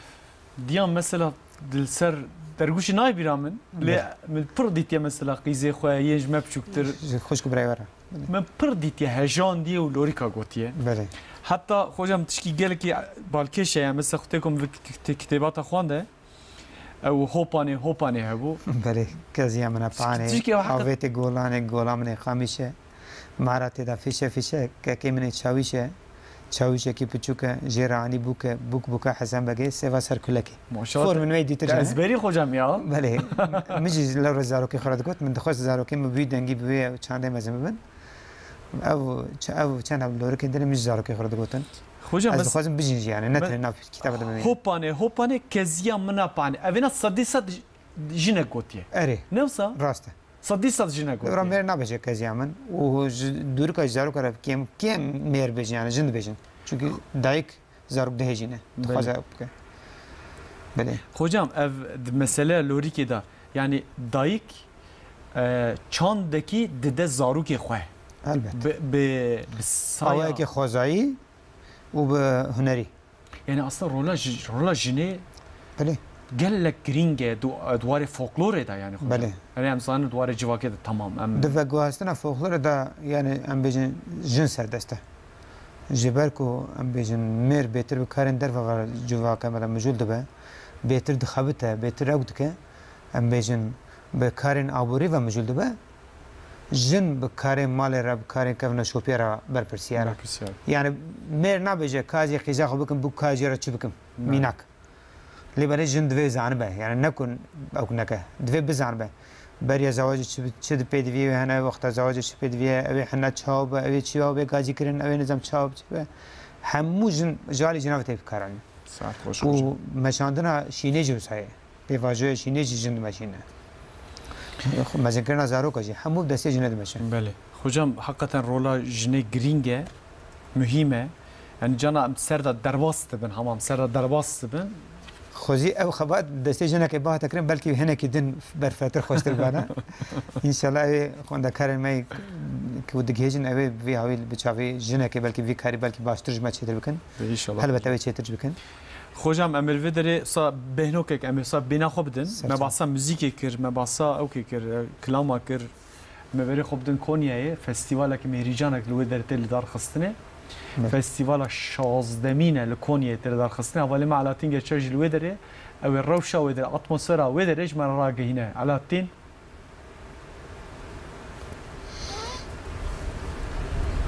diyan mesela di ser dergûşî nayê bîra min, lê, belê, min pir dîtiye mesela qîzê xwe, yên ji me biçûktir. Ji xwişk û birayê we re. Belê. Min pir dîtiye, hejandiye û lorîka gotiye. Belê. Heta hocam tişkî gelekî balkêş e, mesela xwe tê ku min vê kit-, kitêbata xwende, ew Hopanê, Hopanê hebû. Belê, keziya min e panê, tişkî ew heqet- avêtê golanê, gola min ê qamîş e. Mara tê de fîşe, fîşe, kekê min ê çawîş e. Çawîşekî piçûk e, jê re anî bûk e, bûk bûka Hesen Begê, sêva ser kulekê. Maşallah. Formên wê dîtir jî hene. Ezberî hocam ya. Belê. Min jî lewra zarokê xwe re digot, min dixwest zarokê min bi wî dengî, bi wê çandê mezin bibin. Ev, ç-, ev çend ev lorikên din min jî zarokê xwe re digotin. Hocam, ez dixwazim bijîn jî yani, ne tenê nav kitaba de bimînim. Hopanê, Hopanê, keziya min a panê. Evêna sedî sed jinek gotiye. Erê. Ne wisa? Rast e. Sedî sed jinek gotiye. Lewra mêr nabêje keziya min. Û ji dûrika ji zaroka re kêm, kêm mêr bêjin, yani jin dibêjin. Çünkü dayik zarok dihêjîne. Belê. Dixwaze ew bike. Belê. Hocam, ev di meseleya lorîkê de, yani dayik, e, çandekî dide zarokê xwe. Elbet. Bi, bi, bi saya. Awayekî xwezayî û bi hunerî. Yani aslında rola ji-, rola jinê, belê, gelek girîng e du-, di warê folklorê de yani hocam. Belê. Erê em zanin di warê civakê de tamam. Em di veguhastina folklorê de yani em bêjin jin serdest e. Ji ber ku em bêjin mêr bêtir bi karên derve ve civaka me de mijûl dibe, bêtir dixebite, bêtir ew dike, em bêjin bi karên aborî ve mijûl dibe. Jin bi karê malê re, bi karê kevneşopiya re berpirsiyar e. Berpirsiyar. Yani mêr nabêje, ka ez ê qîza xwe bikim, bû ka ez jê re çi bikim? Belê. Mînak. Lê belê jin divê zanibe, yani ne ku ew neke. Divê bizanibe. Beriya zewacê çi, çi di pêdiviyê wê hene, wexta zewacê çi pêdiviyê, ew ê hene çawa be, ew ê çiya be gazî kirin, ew ê nizam çawa be, çi be. Hemû jin, ji alî jina ve tê bikaranîn. Saet xweş hocam. Û meşandina şînê jî wisa ye. Pêvajoya şînê jî jin dimeşîne. Mezinkirina zaroka jî hemû bi destê jinê dimeşe. Belê. Hocam, hakikaten rola jinê girîng e, muhîm e. Yani cana em ser de derbas dibin, hema em ser de derbas dibin. Xwezî ew xebat destê jinekê bihate kirin, belkî hinekî din berfirehtir xweştir bana. Înşallah ew ê xwendekarên me ku digihêjin, ew ê vî hawî bi çavê jinekê belkî vî karî belkî baştir ji me çêtir bikin. Înşallah. Helbet ew ê çêtir jî bikin. Xocam, em ê li vê derê sa bêhnokek, em ê sa bêhna xwe bidin. Ser çav. Me bahsa muzîkê kir, me bahsa ewkê kir, e, kilama kir. Me berê xwe bidin Konyayê, festîvalek mêrîcanek li wê derê tê lidarxistinê. Evet. Festîvala şazdemîn e li Konyayê tê lidarxistinê. Hevalê me Alaaddin Geçer jî li wê derê, ew ê rewşa wê derê, atmosfera wê derê ji me re ragihîne. Alaaddin.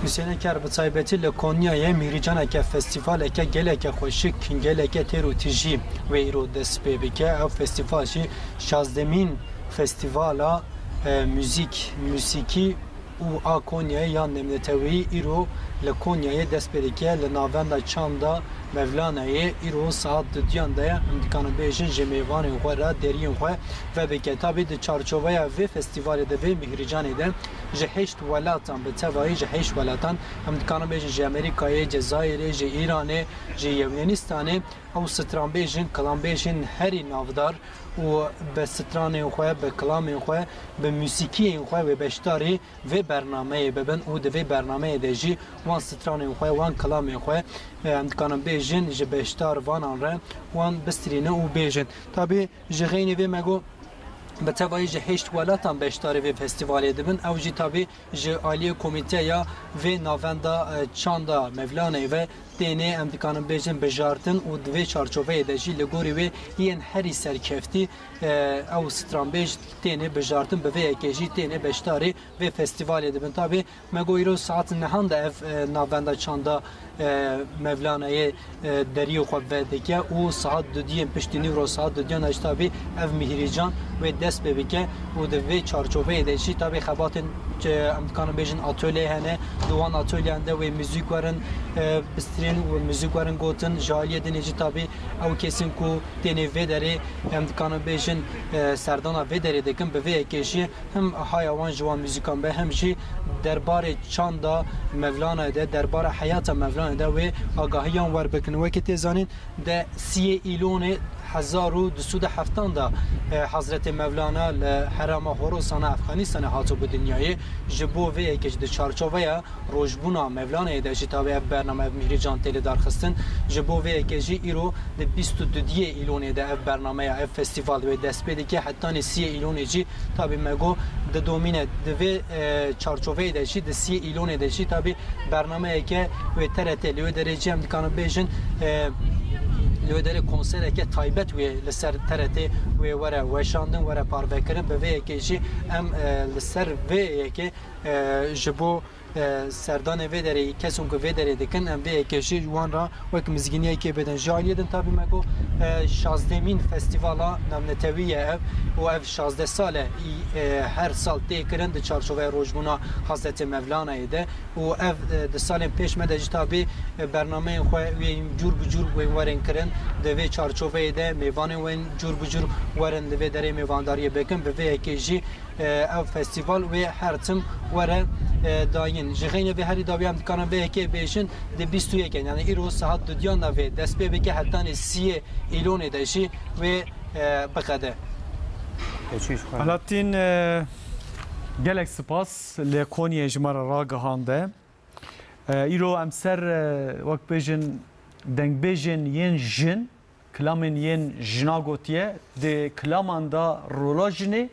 Hüseyin Eker, bi taybetî li Konyayê mîhrîcaneke, festîvaleke geleke xweşik, geleke têr û tijî wê îro dest pê bike. Ev festîval jî şazdemîn festîvala, e, muzîk, musîkî û a Konyayê ya nemneteweyî îro li Konyayê dest pê dike, li navenda çanda Mevlanayê. Îro saet duduyan de ye. Em dikanin bêjin ji mêvanên xwe re deriyên xwe vebike. Tabî di çarçoveya vê festîvalê de, vê mîhrîcanê de ji heşt welatan, bi tevayî ji heşt welatan, em dikanin bêjin ji Amerîkayê, Cezayirê, ji Îranê, ji Yewlênîstanê, ew stranbêjin, kilanbêjin herî navdar û bi stranên xwe, bi kilamên xwe, bi musîkiyên xwe wê beşdarî vê bernameyê bibin û di vê bernameyê de jî wan stranên xwe, wan kilamên xwe, e, em dikanin bêjin ji beşdar vanan re wan bistrînin û bêjin. Tabî ji xeynî vê me got, bi tevayî ji heşt welatan beşdarê vê festîvalê dibin. Ew jî tabî ji aliyê komîteya vê navenda, e, çanda Mevlaneyê ve têne, em dikanin bêjin, bijartin û di vê çarçoveyê de jî li gorî wê yên herî serkeftî, e, ew stranbêj têne bijartin, bi vê yekê jî têne beşdarê vê festîvalê dibin. Tabî me got îro saet nehan de ev, e, navenda çanda, e, Mevlanayê, e, deriyê xwe vedike û saet dudiyên piştî nîvro saet dudiyan de jî tabî ev mîhrîcan wê dest pê bike û di vê çarçoveyê de jî tabî xebatên, e, em dikanin bêjin atölye hene. Di wan atölyeyan de wê muzîk werin, e, bistirîn û muzîk werin gotin. Ji aliyê dinê jî tabî ew kesên ku tênê vê derê, em dikanin bêjin, e, serdana vê derê dikin, bi vê yekê jî him haya wan ji wan muzîkan be, him jî derbarê çanda Mevlanayê de, derbara heyata Mevlanayê de wê agahiyan wer bikin. Wekî tê zanîn, di siyê Îlonê hezar û du sed û heftan de, e, Hezretê Mevlana li herêma Horasana Efxanistanê hatibû dinyayê. Ji bo vê yekê jî di çarçoveya rojbûna Mevlanayê de jî tabî ev bername, ev mîhrîcan tê li dar xistin. Ji bo vê yekê jî îro di bîst û dudiyê Îlonê de ev bernameya, ev festîval wê dest pê dike. Hetanî siyê Îlonê jî tabî me got didomîne. Di vê, e, çarçoveyê de jî, di siyê Îlonê de jî tabî bernameyeke wê T R T, li wê derê jî em dikanin bêjin, e, li wê derê konsereke taybet wê li ser T R T wê were weşandin, were parvekirin. Bi vê yekê jî em, e, li ser vê yekê, e, ji bo, e, serdanê vê derê, kesên ku vê derê dikin, em vê yekê jî wan re wek mizgîniyekê bidin. Ji aliyê din tabî me got, e, şazdemîn festîvala navnetewî ye ev û ev şazdeh sal e, î, e, her sal tê kirin di çarçoveya rojbûna Hazretê Mevlanayê de û ev, e, di salên pêş me de jî tabî, e, bernameyên xwe wê cûr bi cûr wê werin kirin. Di vê çarçoveyê de mêvanên wên cûr bi cûr werin li vê derê mêvandariyê bikin. Bi vê yekê jî, e, ev festîval wê her tim were, e, dayîn. Ji xeynê vê herî dawî em dikarin vê yekê bêjin, di bîst û yek, yani îro saet dudiyan de vê dest pê bike, hetanî siyê Îlonê de jî wê, e, biqede. Pêçî ji xwe. Alaaddin, e, gelek spas li Konyayê ji me re ragihande. E, îro em ser, e, wek bêjin, dengbêjên yên jin, kilamên yên jina gotiye, di kilaman de rola jinê,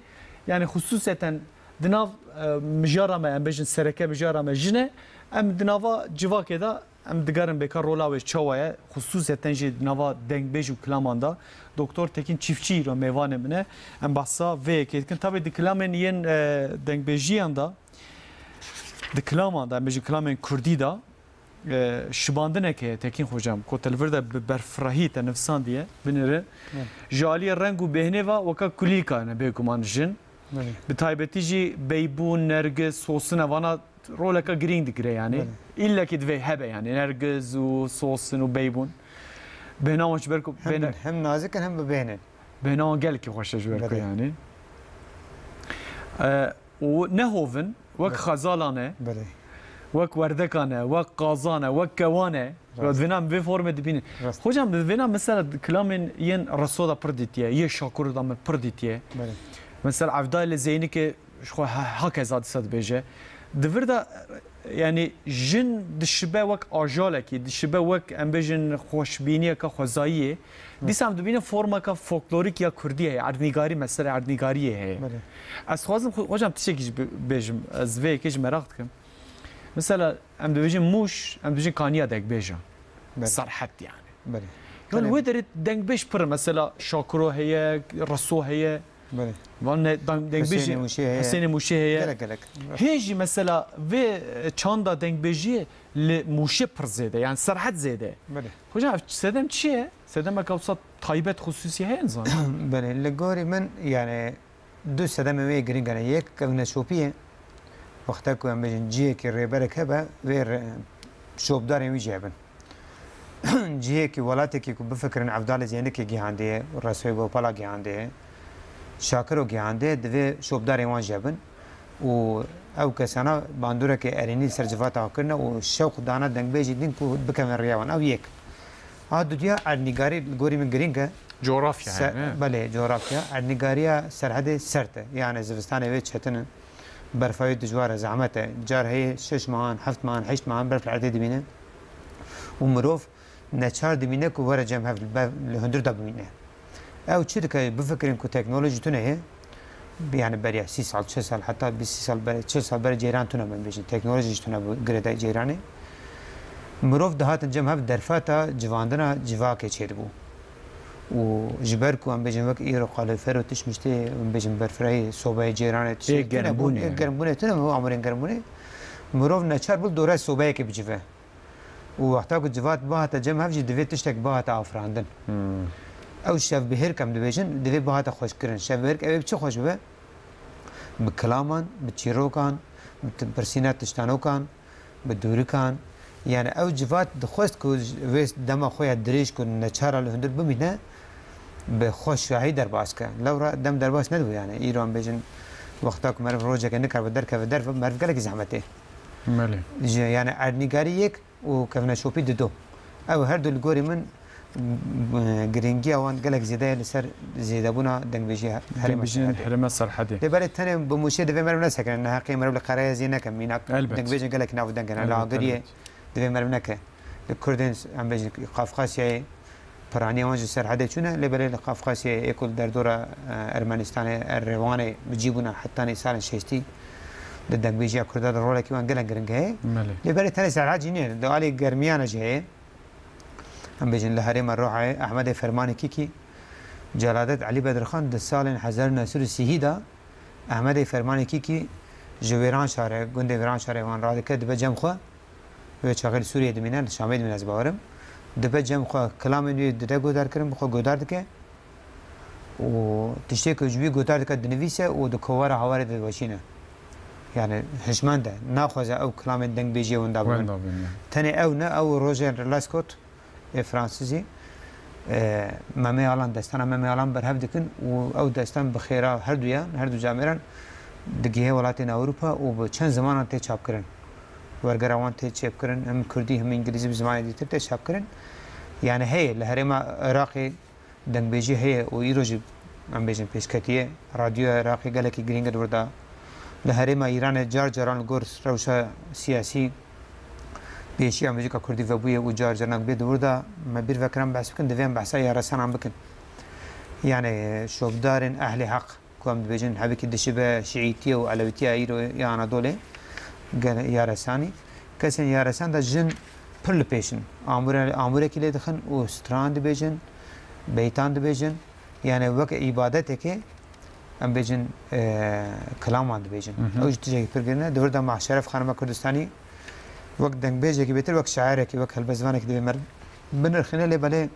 yani xusûseten di nav, e, mijara me, em bêjin sereke mijara me jin e, em di nava civakê de em digerin bêka rola wê çawa ye, xusûseten jî di nava dengbêj û kilaman de. Doktor Tekin Çiftçî îro mêvanê min e, em behsa vê yekê dikin. Tabî di kilamên yên, e, dengbêjiyan de, di kilaman de, em bêjin kilamên kurdî de, e, şibandineke ye, Tekîn Xocam, ku te li vir de bi berfirehî te nivîsandiye, binêre. Evet. Ji aliyê reng û bêhnê ve weka kulîlka ne bêguman jin. Evet. Bi taybetî jî beybûn, nergiz, sosin, evana roleke girîng digire yani. Evet. Îllekî divê hebe yani, nergiz û sosin û beybûn. Bêhna wan ji ber ku Hem, bêhne hem nazik in hem bi bêhn in. Bêhna wan gelekî xweş e ji ber ku Belê. yani. E, û ne hov in, wek Belê. xezalan e, Belê. wek werdekan e, wek qazan e, wek kewan e. Rast. Vêna em vê formê dibînin. Rast. Hocam, vêna mesela kilamên yên Reso de pir dîtiye, yê Şakiro de min pir dîtiye. Belê. Mesela Evdalê Zeynikê ji xwe he-, hakeza dîsa dibêje. Di vir de, yani jin dişibe wek ajalekî, dişibe wek, em bêjin, xweşbîniyeke xwezayiyê. Hı. Dîsa em dibînin formeka folklorîk ya kurdî heye, erdnîgarî, mesela erdnîgariyê heye. Belê. Ez dixwazim xwe-, hocam tiştekî jî bi-, bêjim, ez vê yekê jî meraq dikim. Mesela em dibêjin Mûş, em dibêjin Kaniya Dengbêjan. Belê. Serhed yani. Belê. Yani Belê. wê derê dengbêj pir, mesela Şakiro heye, Reso heye. Belê. Van ne, deng-, dengbêjî Hüseyinê Mûşê heye. Hüseyinê Mûşê heye. Gelek, gelek. Hê jî mesela vê, e, çanda dengbêjiyê li Mûşê pir zêde, yani Serhed zêde. Belê. Hocam, ev sedem çi ye? Sedemeke wisa taybet, xusûsî heye, nizanim. Belê, li gorî min, yani, du sedemên wê girîng hene. Yek, ev neşopî ye. Wexta ku em bêjin cihekî rêberek hebe, wê re-, şopdarên wî jî hebin. Cihekî, welatekî ku bifikirin Evdalê Zeynikê gihandiye, Resoyê Bopala gihandiye, Şakiro gihandiye, divê şopdarên wan jî hebin. Û ew kesana bandoreke erênî li ser civata xwe kirine û şewq dana dengbêjî din ku bikevin rêya wan. Ew yek. A dudiya erdnîgarî li gorî min girîng e. Coğrafya Se-, yani, he? Belê, coğrafya. Erdnîgariya Serhedê sert e. Yani zivistanê wê çetin in. Berfa wê dijwar e, zehmet e. Car heye şeş mehan, heft mehan, heşt mehan berf li erdê dimîne. Û mirov neçar dimîne ku were cem hev li bev-, li hundir de bimîne. Ew çi dike? Bifikirin ku teknolojî tune ye. Yani beriya sî sal, çil sal, heta bîst sî sal berê, çil sal berê ceyran tune, em bêjin. Teknolojî jî tune bû girêdayî ceyranê. Mirov dihatin cem hev derfeta civandina civakê çêdibû. Û ji ber ku em bêjin wek îro qalîfer û tişt miştê, em bêjin berfirehî, sobayê cêranê, tiştê Ê tune bûn, germbûnê ê yani. Germbûnê tune bû, amûrên germbûnê. Mirov neçar bû dora sobayekê bicive. Û wexta ku civat bihate cem hev jî divê tiştek bihate afirandin. Hmm. Ew şevbihêrk em dibêjin, divê bihate xweşkirin. Şevbihêrk ew ê bi çi xweş bibe? Bi kilaman, bi çîrokan, bi t-, pirsîna tiştanokan, bi dûrikan. Yani ew civat dixwest ku ji vê dema xwe ya dirêj ku neçar a li hundir bimîne, bi xweşahî derbas ke. Lewra dem derbas nedibû yani. Îro em bêjin wexta ku meriv rojeke nikaribe derkeve derve, meriv gelekî zehmet ê. Belê. Ji, yani erdnîgarî yek û kevneşopî dido. Ew her du li gorî min, m, girîngiya wan gelek zêde ye li ser zêdebûna dengbêjiya herêma Dengbêjiyên Serhedê. Herêma Serhedê. Lê belê tenê bi mûşê divê meriv nesekine, neheqê meriv li qereyeziyê neke, mînak Elbet. Dengbêjên gelekî nav û deng hene, li Elbet, Agiriyê elbet. Divê meriv neke. Li Kurdên, em bêjin, Qafqasyayê, piraniya wan ji Serhedê çûne, lê belê li Qafqasyayê ê ku li derdora, e, Ermenistanê, Errewanê bi cî bûne hetanî salên şêstî, di dengbêjiya Kurda de rolekî wan gelek giring heye. Belê. Lê belê tenê Serhed jî nîne, di alî germiyane jî heye. Em bêjin li herêma Rohayê Ehmedê Fermanê Kîkî, Celadet Elî Bedirxan di salên hezar û neh sed û sîhî de Ehmedê Fermanê Kîkî ji Wêranşarê, gundê Wêranşarê wan radike dibe cem xwe. Wê çaxê li Sûriyê dimîne, li Şamê dimîne ez bawerim. Dibe cem xwe, kilamên wî dide guhdar kirin, bi xwe guhdar dike. Û tiştê ku ji wî guhdar dike dinivîse û di kovara hawarê de diweşîne. Yani hişmend e, naxwaze ew kilamên dengbêjiyê winda bibin. Winda bibin, ya. Tenê ew ne, ew rojên Lescot ê Fransizî, e, Memê Alan, destana Memê Alan berhev dikin û ew destan bi xêra herduyan, herdu camêran digihê welatên Ewropa û bi çend zimanan tê çapkirin. Wergera wan tê çêpkirin, him kurdî, him îngilîzî, bi zimanê dîtir tê çapkirin. Yani heye, li herêma Iraqê dengbêjî heye û îro jî, em bêjin, pêşketiyê. Radyoya Iraqê gelekî girîng e di wir de. Li herêma Îranê car caran li gor rewşa siyasî pêşiya muzîka kurdî vebûye û car caranek bê di wir de me bîr vekirin behs bikin, divê em behsa yaresanan bikin. Yani şopdarên ehlê heq, ku em dibêjin hebikî dişibe şiîtiye û elewîtiya îro ya Anadolê, gel-, yaresanî. Kesên yaresan de jin pir li pêş in. Amûre-, amûrekî lê dixin û stran dibêjin, beytan dibêjin. Yani weke îbadetekê em bêjin, e, kilaman dibêjin. Hı hı. Ew jî tiştekî pir girin e. Di vir de Mahşeref Xanima Kurdistanî wek dengbêjekî bêtir, wek şairekî, wek helbestvanekî divê meriv binirxîne, lê belê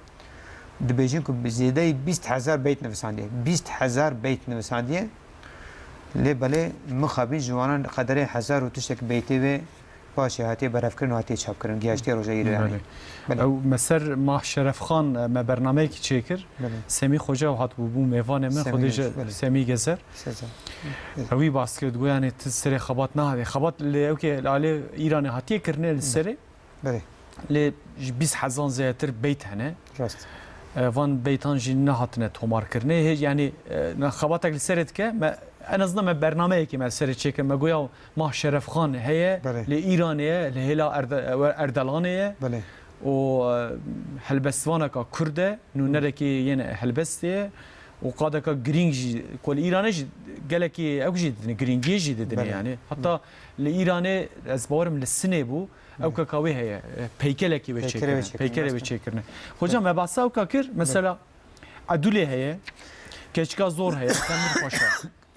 dibêjin ku bi zêdeyî bîst hezar beyt nivisandiye. Bîst hezar beyt nivisandiye. Lê belê mixabin ji wanan qederê hezar û tiştek beytê wê paşê hatiye berhevkirin û hatiye çapkirin, gihaştiye roja îro yani. Belê. Belê. Ew me ser Mah Şeref Xan, e, me bernameyekî çêkir. Belê. Semî Xoca ew hatibû bû mêvanê me, Semî Xwedê Gezer, ji belê. Semî Gezer. Sezer. Belê. Ew wî bas kir, digot, yani, tu serê xebat nahevê. Xebat li ewkê, li alê Îranê hatiye kirine li Belê. serê. Belê. Lê ji bîst hezan zêdetir beyt hene. Rast. E, van beytan jî nehatine tomarkirinê. Hê, yani, e, ne xebatek li serê dike, me, en azından me bernameyekê me serê çêkir. Me goya Mah Şerefxan heye, Belê. li Îranê ye, li hêla Erde-, Erdelanê ye. Belê. Û, e, helbestvaneka Kurd e, nûnerekî yê helbestê ye. Û qadeka girîng jî, ku li Îranê jî gelekî ew jî didine, girîngiyê jî didine Belê. yani. Heta li Îranê ez bawerim li Sinê bû, ew Belê. keka wê heye, e, peykelekî wê Peykerê wê çêkirine, çêkirine, peykerê wê rast e. çêkirine. Hocam, Belê. me behsa ewka kir, Belê. mesela Edûlê heye, Keçika Zor heye, Demir Paşa.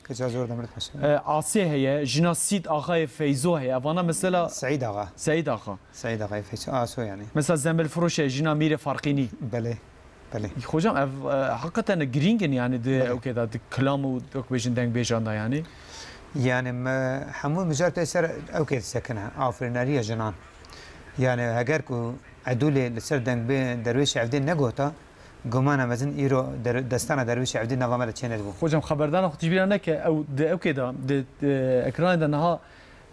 Keçika Zor, Demir Paşa. E, Asê heye, jina Sîd Axayê Feyzo heye. Vana mesela Seîd Axa. Seîd Axa. Seîd Axayê Feyzo, Aso yani. Mesela Zembilfiroş heye, jina Mîrê Farqînî. Belê. Belê. Hocam, ev, e, hakikaten girîng in yani di Belê. ewkê de, di kilam û wek bêjin dengbêjan de yani. Yani me hemû mijar tê ser ewkê disekine, afirîneriya jinan. Yani heger ku Edûlê li ser dengbê Derwêşê Evdê negota, gumana mezin îro der-, destana Derwêşê Evdê nava me de çênedibû. Hocam, xeberdana xwe tijbîra neke, ew di ewkê de, di, di ekranê de niha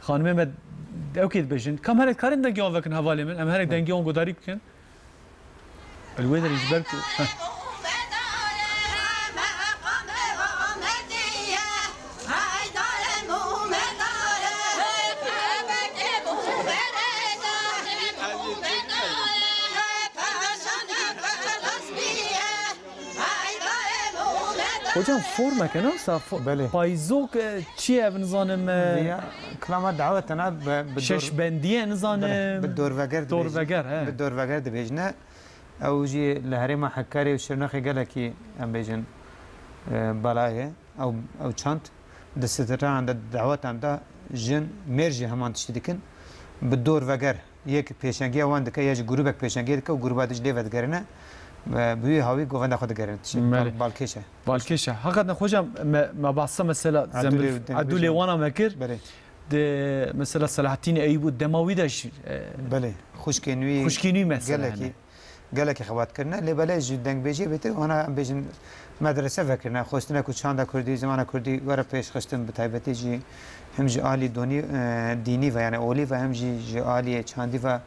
xanimê me di ewkê dibêjin. Kam herek karin dengê wan vekin hevalê min, em herek Hı. dengê wan guhdarî bikin. Li wê derê ji ber ku, heh. Hocam, formeke ne wisa fo-, Belê. Payzok, e, çi ye ev nizanim, e, Viya kilama dawetena bi, bi dor-, Şeşbendiye nizanim. Belê, bi dorveger dibêjin. Dorveger, he. Bi dorveger dibêjine. Ew jî li herêma Hekarê û Şirnexê gelekî, em bêjin, e, bela ye. Ew, ew çand di stranan de, dawetan de jin, mêr jî heman tiştî dikin. Bi dorveger. Yek pêşengiya wan dike, ya jî grûbek pêşengiyê dike û grûba din jî lê vedigerîne. Bi wî hawî govenda xwe digerîne. Tiştek Belê. bal-, balkêş e. Balkêş e. Heqeten hocam, me, me behsa mesela Edûlê zembil-, û Edûlê Dengvêjê wana me kir. Belê. Di mesela Selahattîn Eyûb û dema wî de jî, e, Belê. Xwişkên wî xwişkên wî mesela gelekî hene. Gelekî xebat kirine, lê belê ji dengbêjiyê bêtir wana, em bêjin, medrese vekirine, xwestine ku çanda kurdî, zimana kurdî were pêşxistin, bi taybetî jî him ji alî donî, e, dînî ve, yani olî ve, him jî ji aliyê çandî ve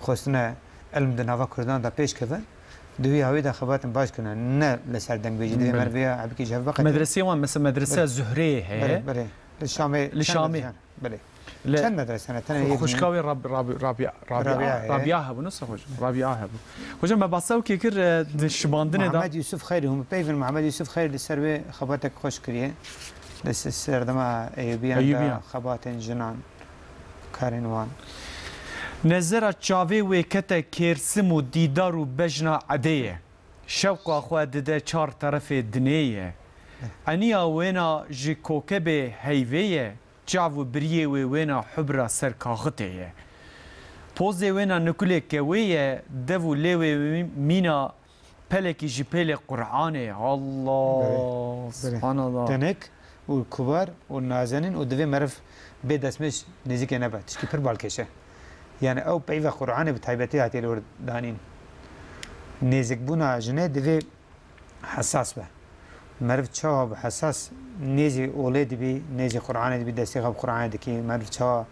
xwestine ilm di nava kurdan de pêş keve. Di wî hawî de xebatin baş kirine. Ne li ser dengbêjî, divê Belê. meriv vêya hebikî ji hev biqetîne. Medreseyê wan, mesela medreseya Belê. Zuhreyê heye. Belê, belê. Li Şamê Li çend Şamê. medrese hene? Belê. Li Çend medrese hene? Tenê Xu-, yek xwişka jî. wê Rab-, Rab-, Rabia, Rabia, Rabia heye. Rabia hebû, ne wisa xwişk? Rabia hebû. Hocam, me behsa wekê kir, e, di şibandinê de. Muhammed Yusuf Xeyr, hûn peyvin Muhammed Yusuf Xeyr li ser wê xebatek xweş kiriye. Li se-, serdema Eyûbiyan de Eyûbiyan. Xebatên jinan, karên wan. Nezera çavê wê kete kêrsim û dîdar û bejna edê ye. Şewqa xwe dide çar terefê dinê ye. Eniya wêna ji kokebê heyvê ye. Çav û biriyê wê wêna hubra ser kaxitê ye. Pozê wêna nikulê kewê ye, dev û lêwê wê mîna pelekî ji pêlê Qur'anê. Allah, Belê, belê. Subhanallah. Tenik û kubar û nazenin û divê meriv bê destmêj nêzîkê nebe. Tişkî pir balkêş e. Yani ew peyva Qur'anê bi taybetî hatiye li wir danîn. Nêzikbûna jinê divê hesas be. Meriv çawa bi hesas nêzî olê dibî, nêzî Qur'anê dibî, destê xwe bi Qur'anê dikî, meriv çawa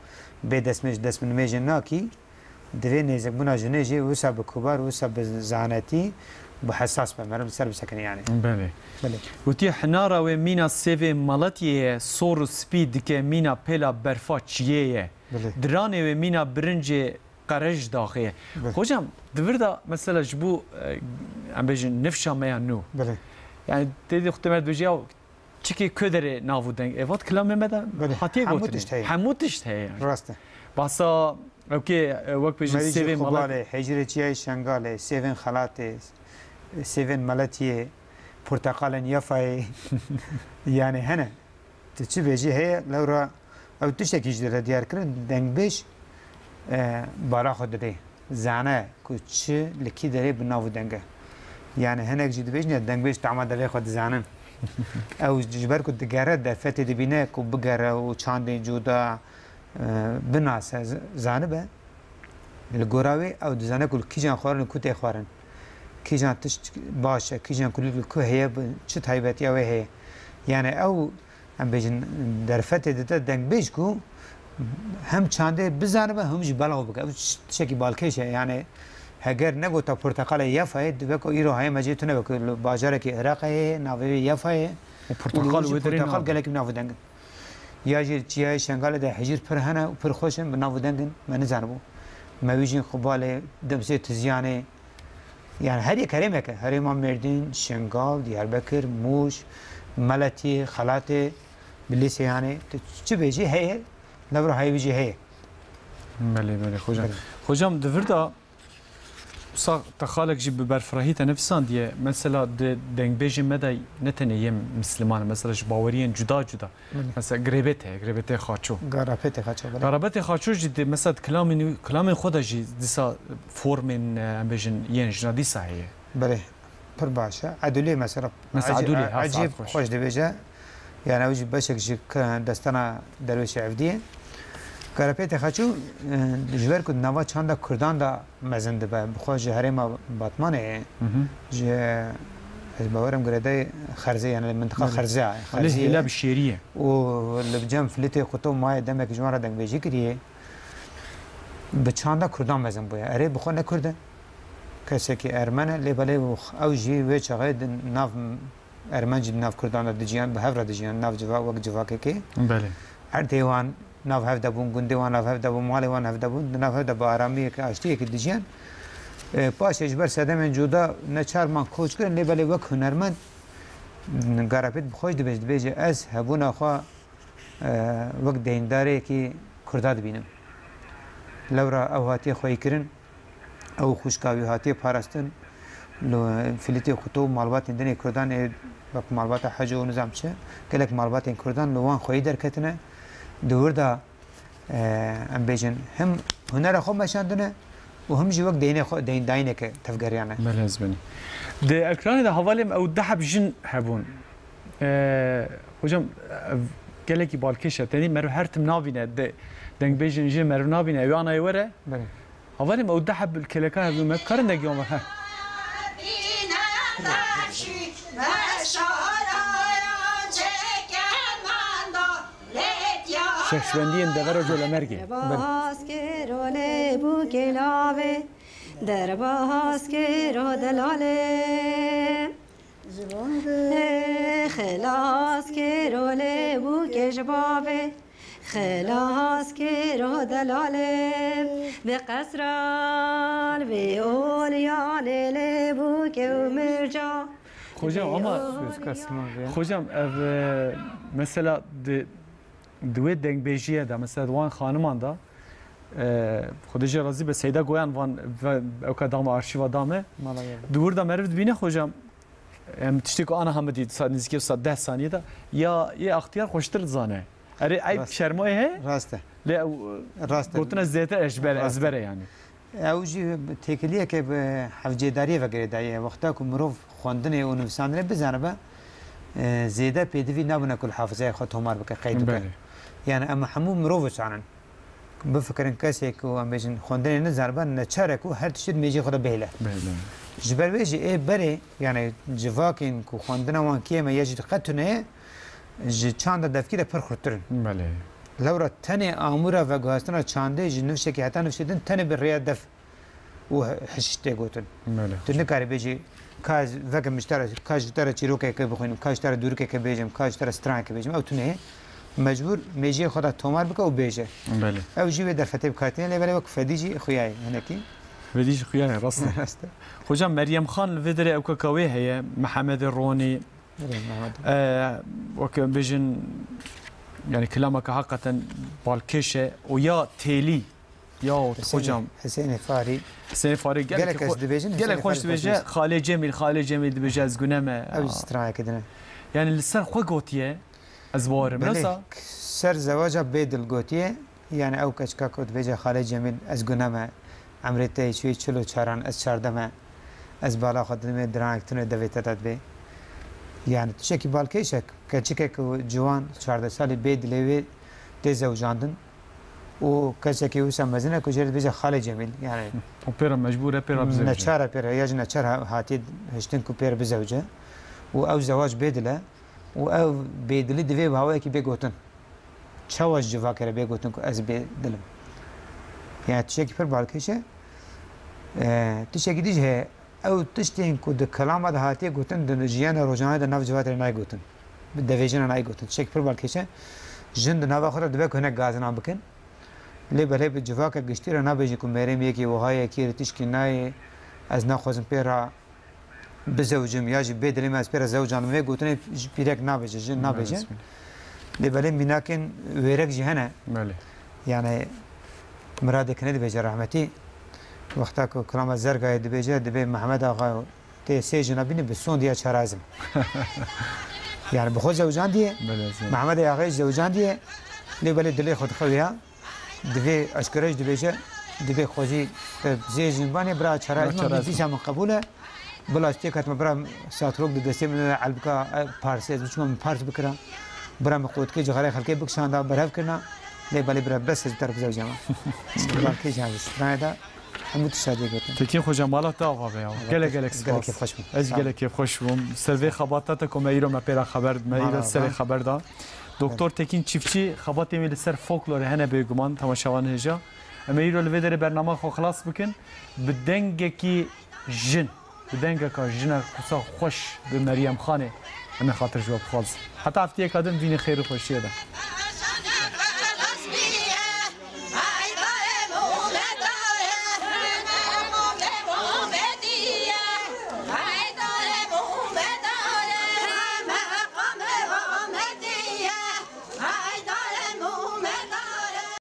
bê destmêj, dest bi nimêjê nakî, divê nêzikbûna jinê jî wisa bi kubar, wisa bi zanetî, bi hesas be. Meriv li ser bisekine yani. Belê. Belê. Witî hinara wê mîna sêvê Malatiyê ye, sor û spî dike mîna pêla berfa çiyê ye. Belê. Diranê wê mîna birincê qerej daxê. Belê. Hocam, di vir de mesela ji bo, e, em bêjin nifşa me ya nû. Belê. Yani tê de xwe te me dibêje ya çikê ku derê nav û deng. E, vat kilamê me de Belê. hatiye Hemû gotinê. tişt heye. Hemû tişt heye yani. Rast e. Basa, okey, e, wek bêjin Merîcê sêvê Xubalê, Malatê. Hecirê Çiyayê Şengalê, sêvên Xelatê, sêvên Meletiyê, porteqalên Yafayê. Yani hene. Tu çi bêjî heye, lewra ew tiştekî jî dide diyar kirin, dengbêj, e, bala xwe didê. Zane ku çi li kî derê bi nav û deng e. Yani hinek jî dibêjin ya dengbêj tama devê xwe dizanin. Ew ji ber ku digere derfetê dibîne ku bigere û çandên cuda, e, binase, z-, zanibe. Li gora wê ew dizane ku li kîjan xwarin û ku tê xwarin. Kîjan tişt baş e, kîjan kulîlk li ku heye, bi çi taybetiya wê heye. Yani ew, em bêjin, derfetê dide dengbêj ku hem çandê bizanibe, hem jî belav bike. Ew tiştekî balkêş e. Yani heger negota porteqalê Yafayê, dibe ku îro heye me cê tune be ku li bajarekî Iraqê heye, navê wê Yafayê. Û porteqal Û wê jî derê porteqal nabe. gelekî bi nav û deng in. Ya jî çiyayê Şengalê de hejîr pir hene û pir xweş in, bi nav û deng in, me nizanibû. Mewîjên Xubalê, Demsê Tiziyanê, yani her yek herêmek e. Herêma Mêrdîn, Şengal, Diyarbekir, Mûş, Meletiyê, Xelatê, Bilîsê yani. Tu çi bêjî heye, lewra heyî wî jî heye. Belê, belê, hocam. Belê. Hocam, di vir de Wisa te xalek jî bi berfirehî te nefisandiye. Mesela di dengbêjê me de ne tenê yên misliman e, mesela ji baweriyên cuda cuda. Belê. Mesela Grêbêt heye, Grêbêtê Xaço. Garapêtê Xaço, belê. Garapêtê Xaço jî di, mesela di kilamên, kilamên xwe de jî dîsa formên, e, em bêjin yên jina dîsa heye. Belê. Pir baş e. Edûlê mesela. Mesela Ecî-, Edûlê, ha, Ecîb saet xweş. xweş dibêje. Yani ew jî beşek ji k-, destana Derwêşê Evdiyê. Garapêtê Xaço, e, ji ber ku di nava çanda Kurdan de mezin dibe, bi xwe ji herêma Batmanê ye, Hı hı. ji, ez bawerim girêdayê Xerzê, yani li mintiqa Belê. Xerzê ye, Belê, Xerzê hêla ye. bi şêrî ye. Û li cem Filîtê Quto maye demek ji wan re dengbêjî kiriye. Bi çanda Kurdan mezin bûye. Erê bi xwe ne Kurd e. Kesekî Ermen e, lê belê ew jî wê çaxê di nav Ermenc di nav Kurdan de dijiyan, bi hev re dijiyan, nav civa-, wek civakekê. Belê. Erdê wan nav hev de bûn, gundê wan nav hev de bûn, malê wan hev de bûn, di nav hev de bi aramiyeke, aştiyekê dijiyan. E, paşê ji ber sedemên cuda neçar man koç kirin, lê belê wek hunermend, Garapêt bi xwe jî dibêje, dibêje, ez hebûna xwe, e, wek deyndarekî Kurda dibînim. Lewra ew hatiye xweyîkirin, ew xwişka wî hatiye parastin. Li Filîtê Xuto û malbatên din ê Kurdan ê wek malbata Heco û nizam çi, gelek malbatên Kurdan li wan xweyî derketine. Di wir de, e, em bêjin, him hunera xwe meşandine û him jî wek deynê xwe, deyndayîneke tevgeriyane. Belê, ez benî. Di ekranê de hevalê min ew du heb jin hebûn. E, hocam, ev gelekî balkêş e. Tenê meriv her tim nabîne. De, dengbêjên jin meriv nabîne. Ew anayê were. Belê. Hevalê min ew du heb keleka hebûn. Me karin de giyan ver. He. Şeşbendiyên devera Colemêrgê. Derbas kiro lê bûkê lavê, derbas kiro delalê. Ji bavê. Xilas kiro lê bûkê ji bavê, xilas kiro delalê. Bi qesran, bi olyanê lê bûkê û mirca. Hocam, ama Hocam, ev, e, mesela di, di wê dengbêjiyê de, mesela di wan xaniman de, e, Xwedê jê razî be, Seyda Goyan van ve, ewka dame arşîva dame. Mala ye. Di wir de meriv dibîne hocam, em tiştê ku ana hemidî sa-, nizîkê sa deh saniye de ya yê axtiyar xweştir dizane. Erê eyb Rast. Şermoyê he? Rast e. Lê ew Rast e. Gotine zêtir ezber, Rast e. Ezber e yani. Ew jî têkiliyeke bi hevcêdariyê ve girêdayî ye. Wexta ku mirov xwendinê û nivîsandinê bizanibe, e, zêde pêdivî nabine ku li hafizeyê xwe tomar bike, qeyd bike. Belê. Yani em hemû mirov zanin. Bifikirin kesê ku em bêjin xwendinê nizanibe, neçar e ku her tiştî di mêjê xwe de bihêle. Belê. Ji ber wê jî ê berê, yani civakên ku xwendina wan kêm e ya jî qet tune ye, ji çanda devkî de pir xurttir in. Belê. Lewra tenê amûra veguhastina çandê ji nifşekî heta nifşê din tenê bi rêya dev û hi-, hişîş tê gotin. Belê. Tu nikarî bêjî, ka ez vekim ji te re, ka ji te re çîrokeke bixwînim, ka ji te re dûrikeke bêjim, ka ji te re straneke bêjim. Ew tune ye. Mecbûr mêjiyê xwe de tomar bike û bêje. Belê. Ew jî wê derfetê bi kar tîne, lê belê wek fedî jî xuya ye hinekî. Fedî jî xuya ye, rast e. Rast e. Hocam, Meryem Xan li vê derê ewkeka wê heye, Mihemedê Ronî, Belê, Mehmet. E, weke bêjin, yani kilameke heqeten balkêş e û ya têlî, ya Hüseyin, hocam. Hüseyin Farî. Hüseyin Farî gelek Gelek kes xwe-, dibêjin, gelek Hüseyin xweş Farî dibêje, xweş. Xalê Cemîl, Xalê Cemîl dibêje, ez gune me. Ew straneke din e. Yani li ser xwe gotiye, ez bawerim. Belê, Nasa? Ser zewaca bêdil gotiye. Yani ew keçika ku dibêje Xalê Cemîl, ez gune me, emrê te yê çûyê çil û çaran, ez çardeh me, ez bala xwe didimê diranek tune devê te de dibê. Yani tiştekî balkêş e, keçikek ku ciwan çardeh salî bê dilê wê tê zewcandin û kesekî wisa mezin e ku jê re dibêje Xalê Cemîl. Yani Û pê re mecbûr e, pê re bizewce. Neçar e pê re, ya jî neçar ha-, hatiye hiştin ku pê re bizewce. Û ew zewac bê dil e û ew bêdilî divê bi hawayekî bê gotin. Çawa ji civakê re bê gotin ku ez bê dil im? Yani tiştekî pir balkêş e. E, tiştekî dî jî heye. Ew tiştên ku di kilama de hatiye gotin, di jiyana rojane de nav civakê re nayê gotin. Bi devêjina nayê gotin. Tiştekî pir balkêş e. Jin di nava xwe de dibe ku hinek gazinan bikin. Lê belê bi civaka giştî re nabêjî ku mêrê min yekî wiha ye, kî re tişkî nayê, ez naxwazim pê re bizewcim ya jî bê dilê me ez pê re zewcandim. Vê gotinê ji pîrek nabêje, jin nabêje. Belê. Lê belê mînakên wêrek jî hene. Belê. Yani Miradê Kinê dibêje rehmetî. Wexta ku kilama Zergayê dibêje, dibê Mehmed Axa tê sê jina bîne bi sondiya çarazim. Yani bi xwe zewcandiye. Belê, zin. Mehmedê Axayê zewcandiye. Lê belê dilê xwe dixewiya. Divê eşkere jî dibêje, divê xwezî te zê jin banê, bira çaraz Bira min, çaraz dîsa min qebûl e. Bila ez têk hatime, bira satrok di destê min de elbika, e, parsê, ez biçûma min pars bikira. Bira min qotkê cixarê xelkê bikişanda, berhev kirina. Lê belê bira bes ez bi te re bizewcama. Balkêş jî stranê de hemû tişta jê gotin. Tekîn Xoca, mala te ava be ya. Allah Gelek, gelek gelek spas. Kêfxweş bûm. Ez Sağ ol. Gelek kêfxweş bûm. Ser vê xebata te ku me îro me pê re xeber, me Mala îro serê ava. Xeber da. Doktor Tekîn Çiftçî, xebatên wê li ser folklorê hene bêguman, temaşevanên hêja. Em ê îro li vê derê bernama xwe xilas bikin. Bi dengekî jin, bi dengeka jina kusa xweş, bi Meryem Xanê, em ê xatir ji we bixwazin. Heta heftiyeka din, bimînin xêr û xweşiyê de.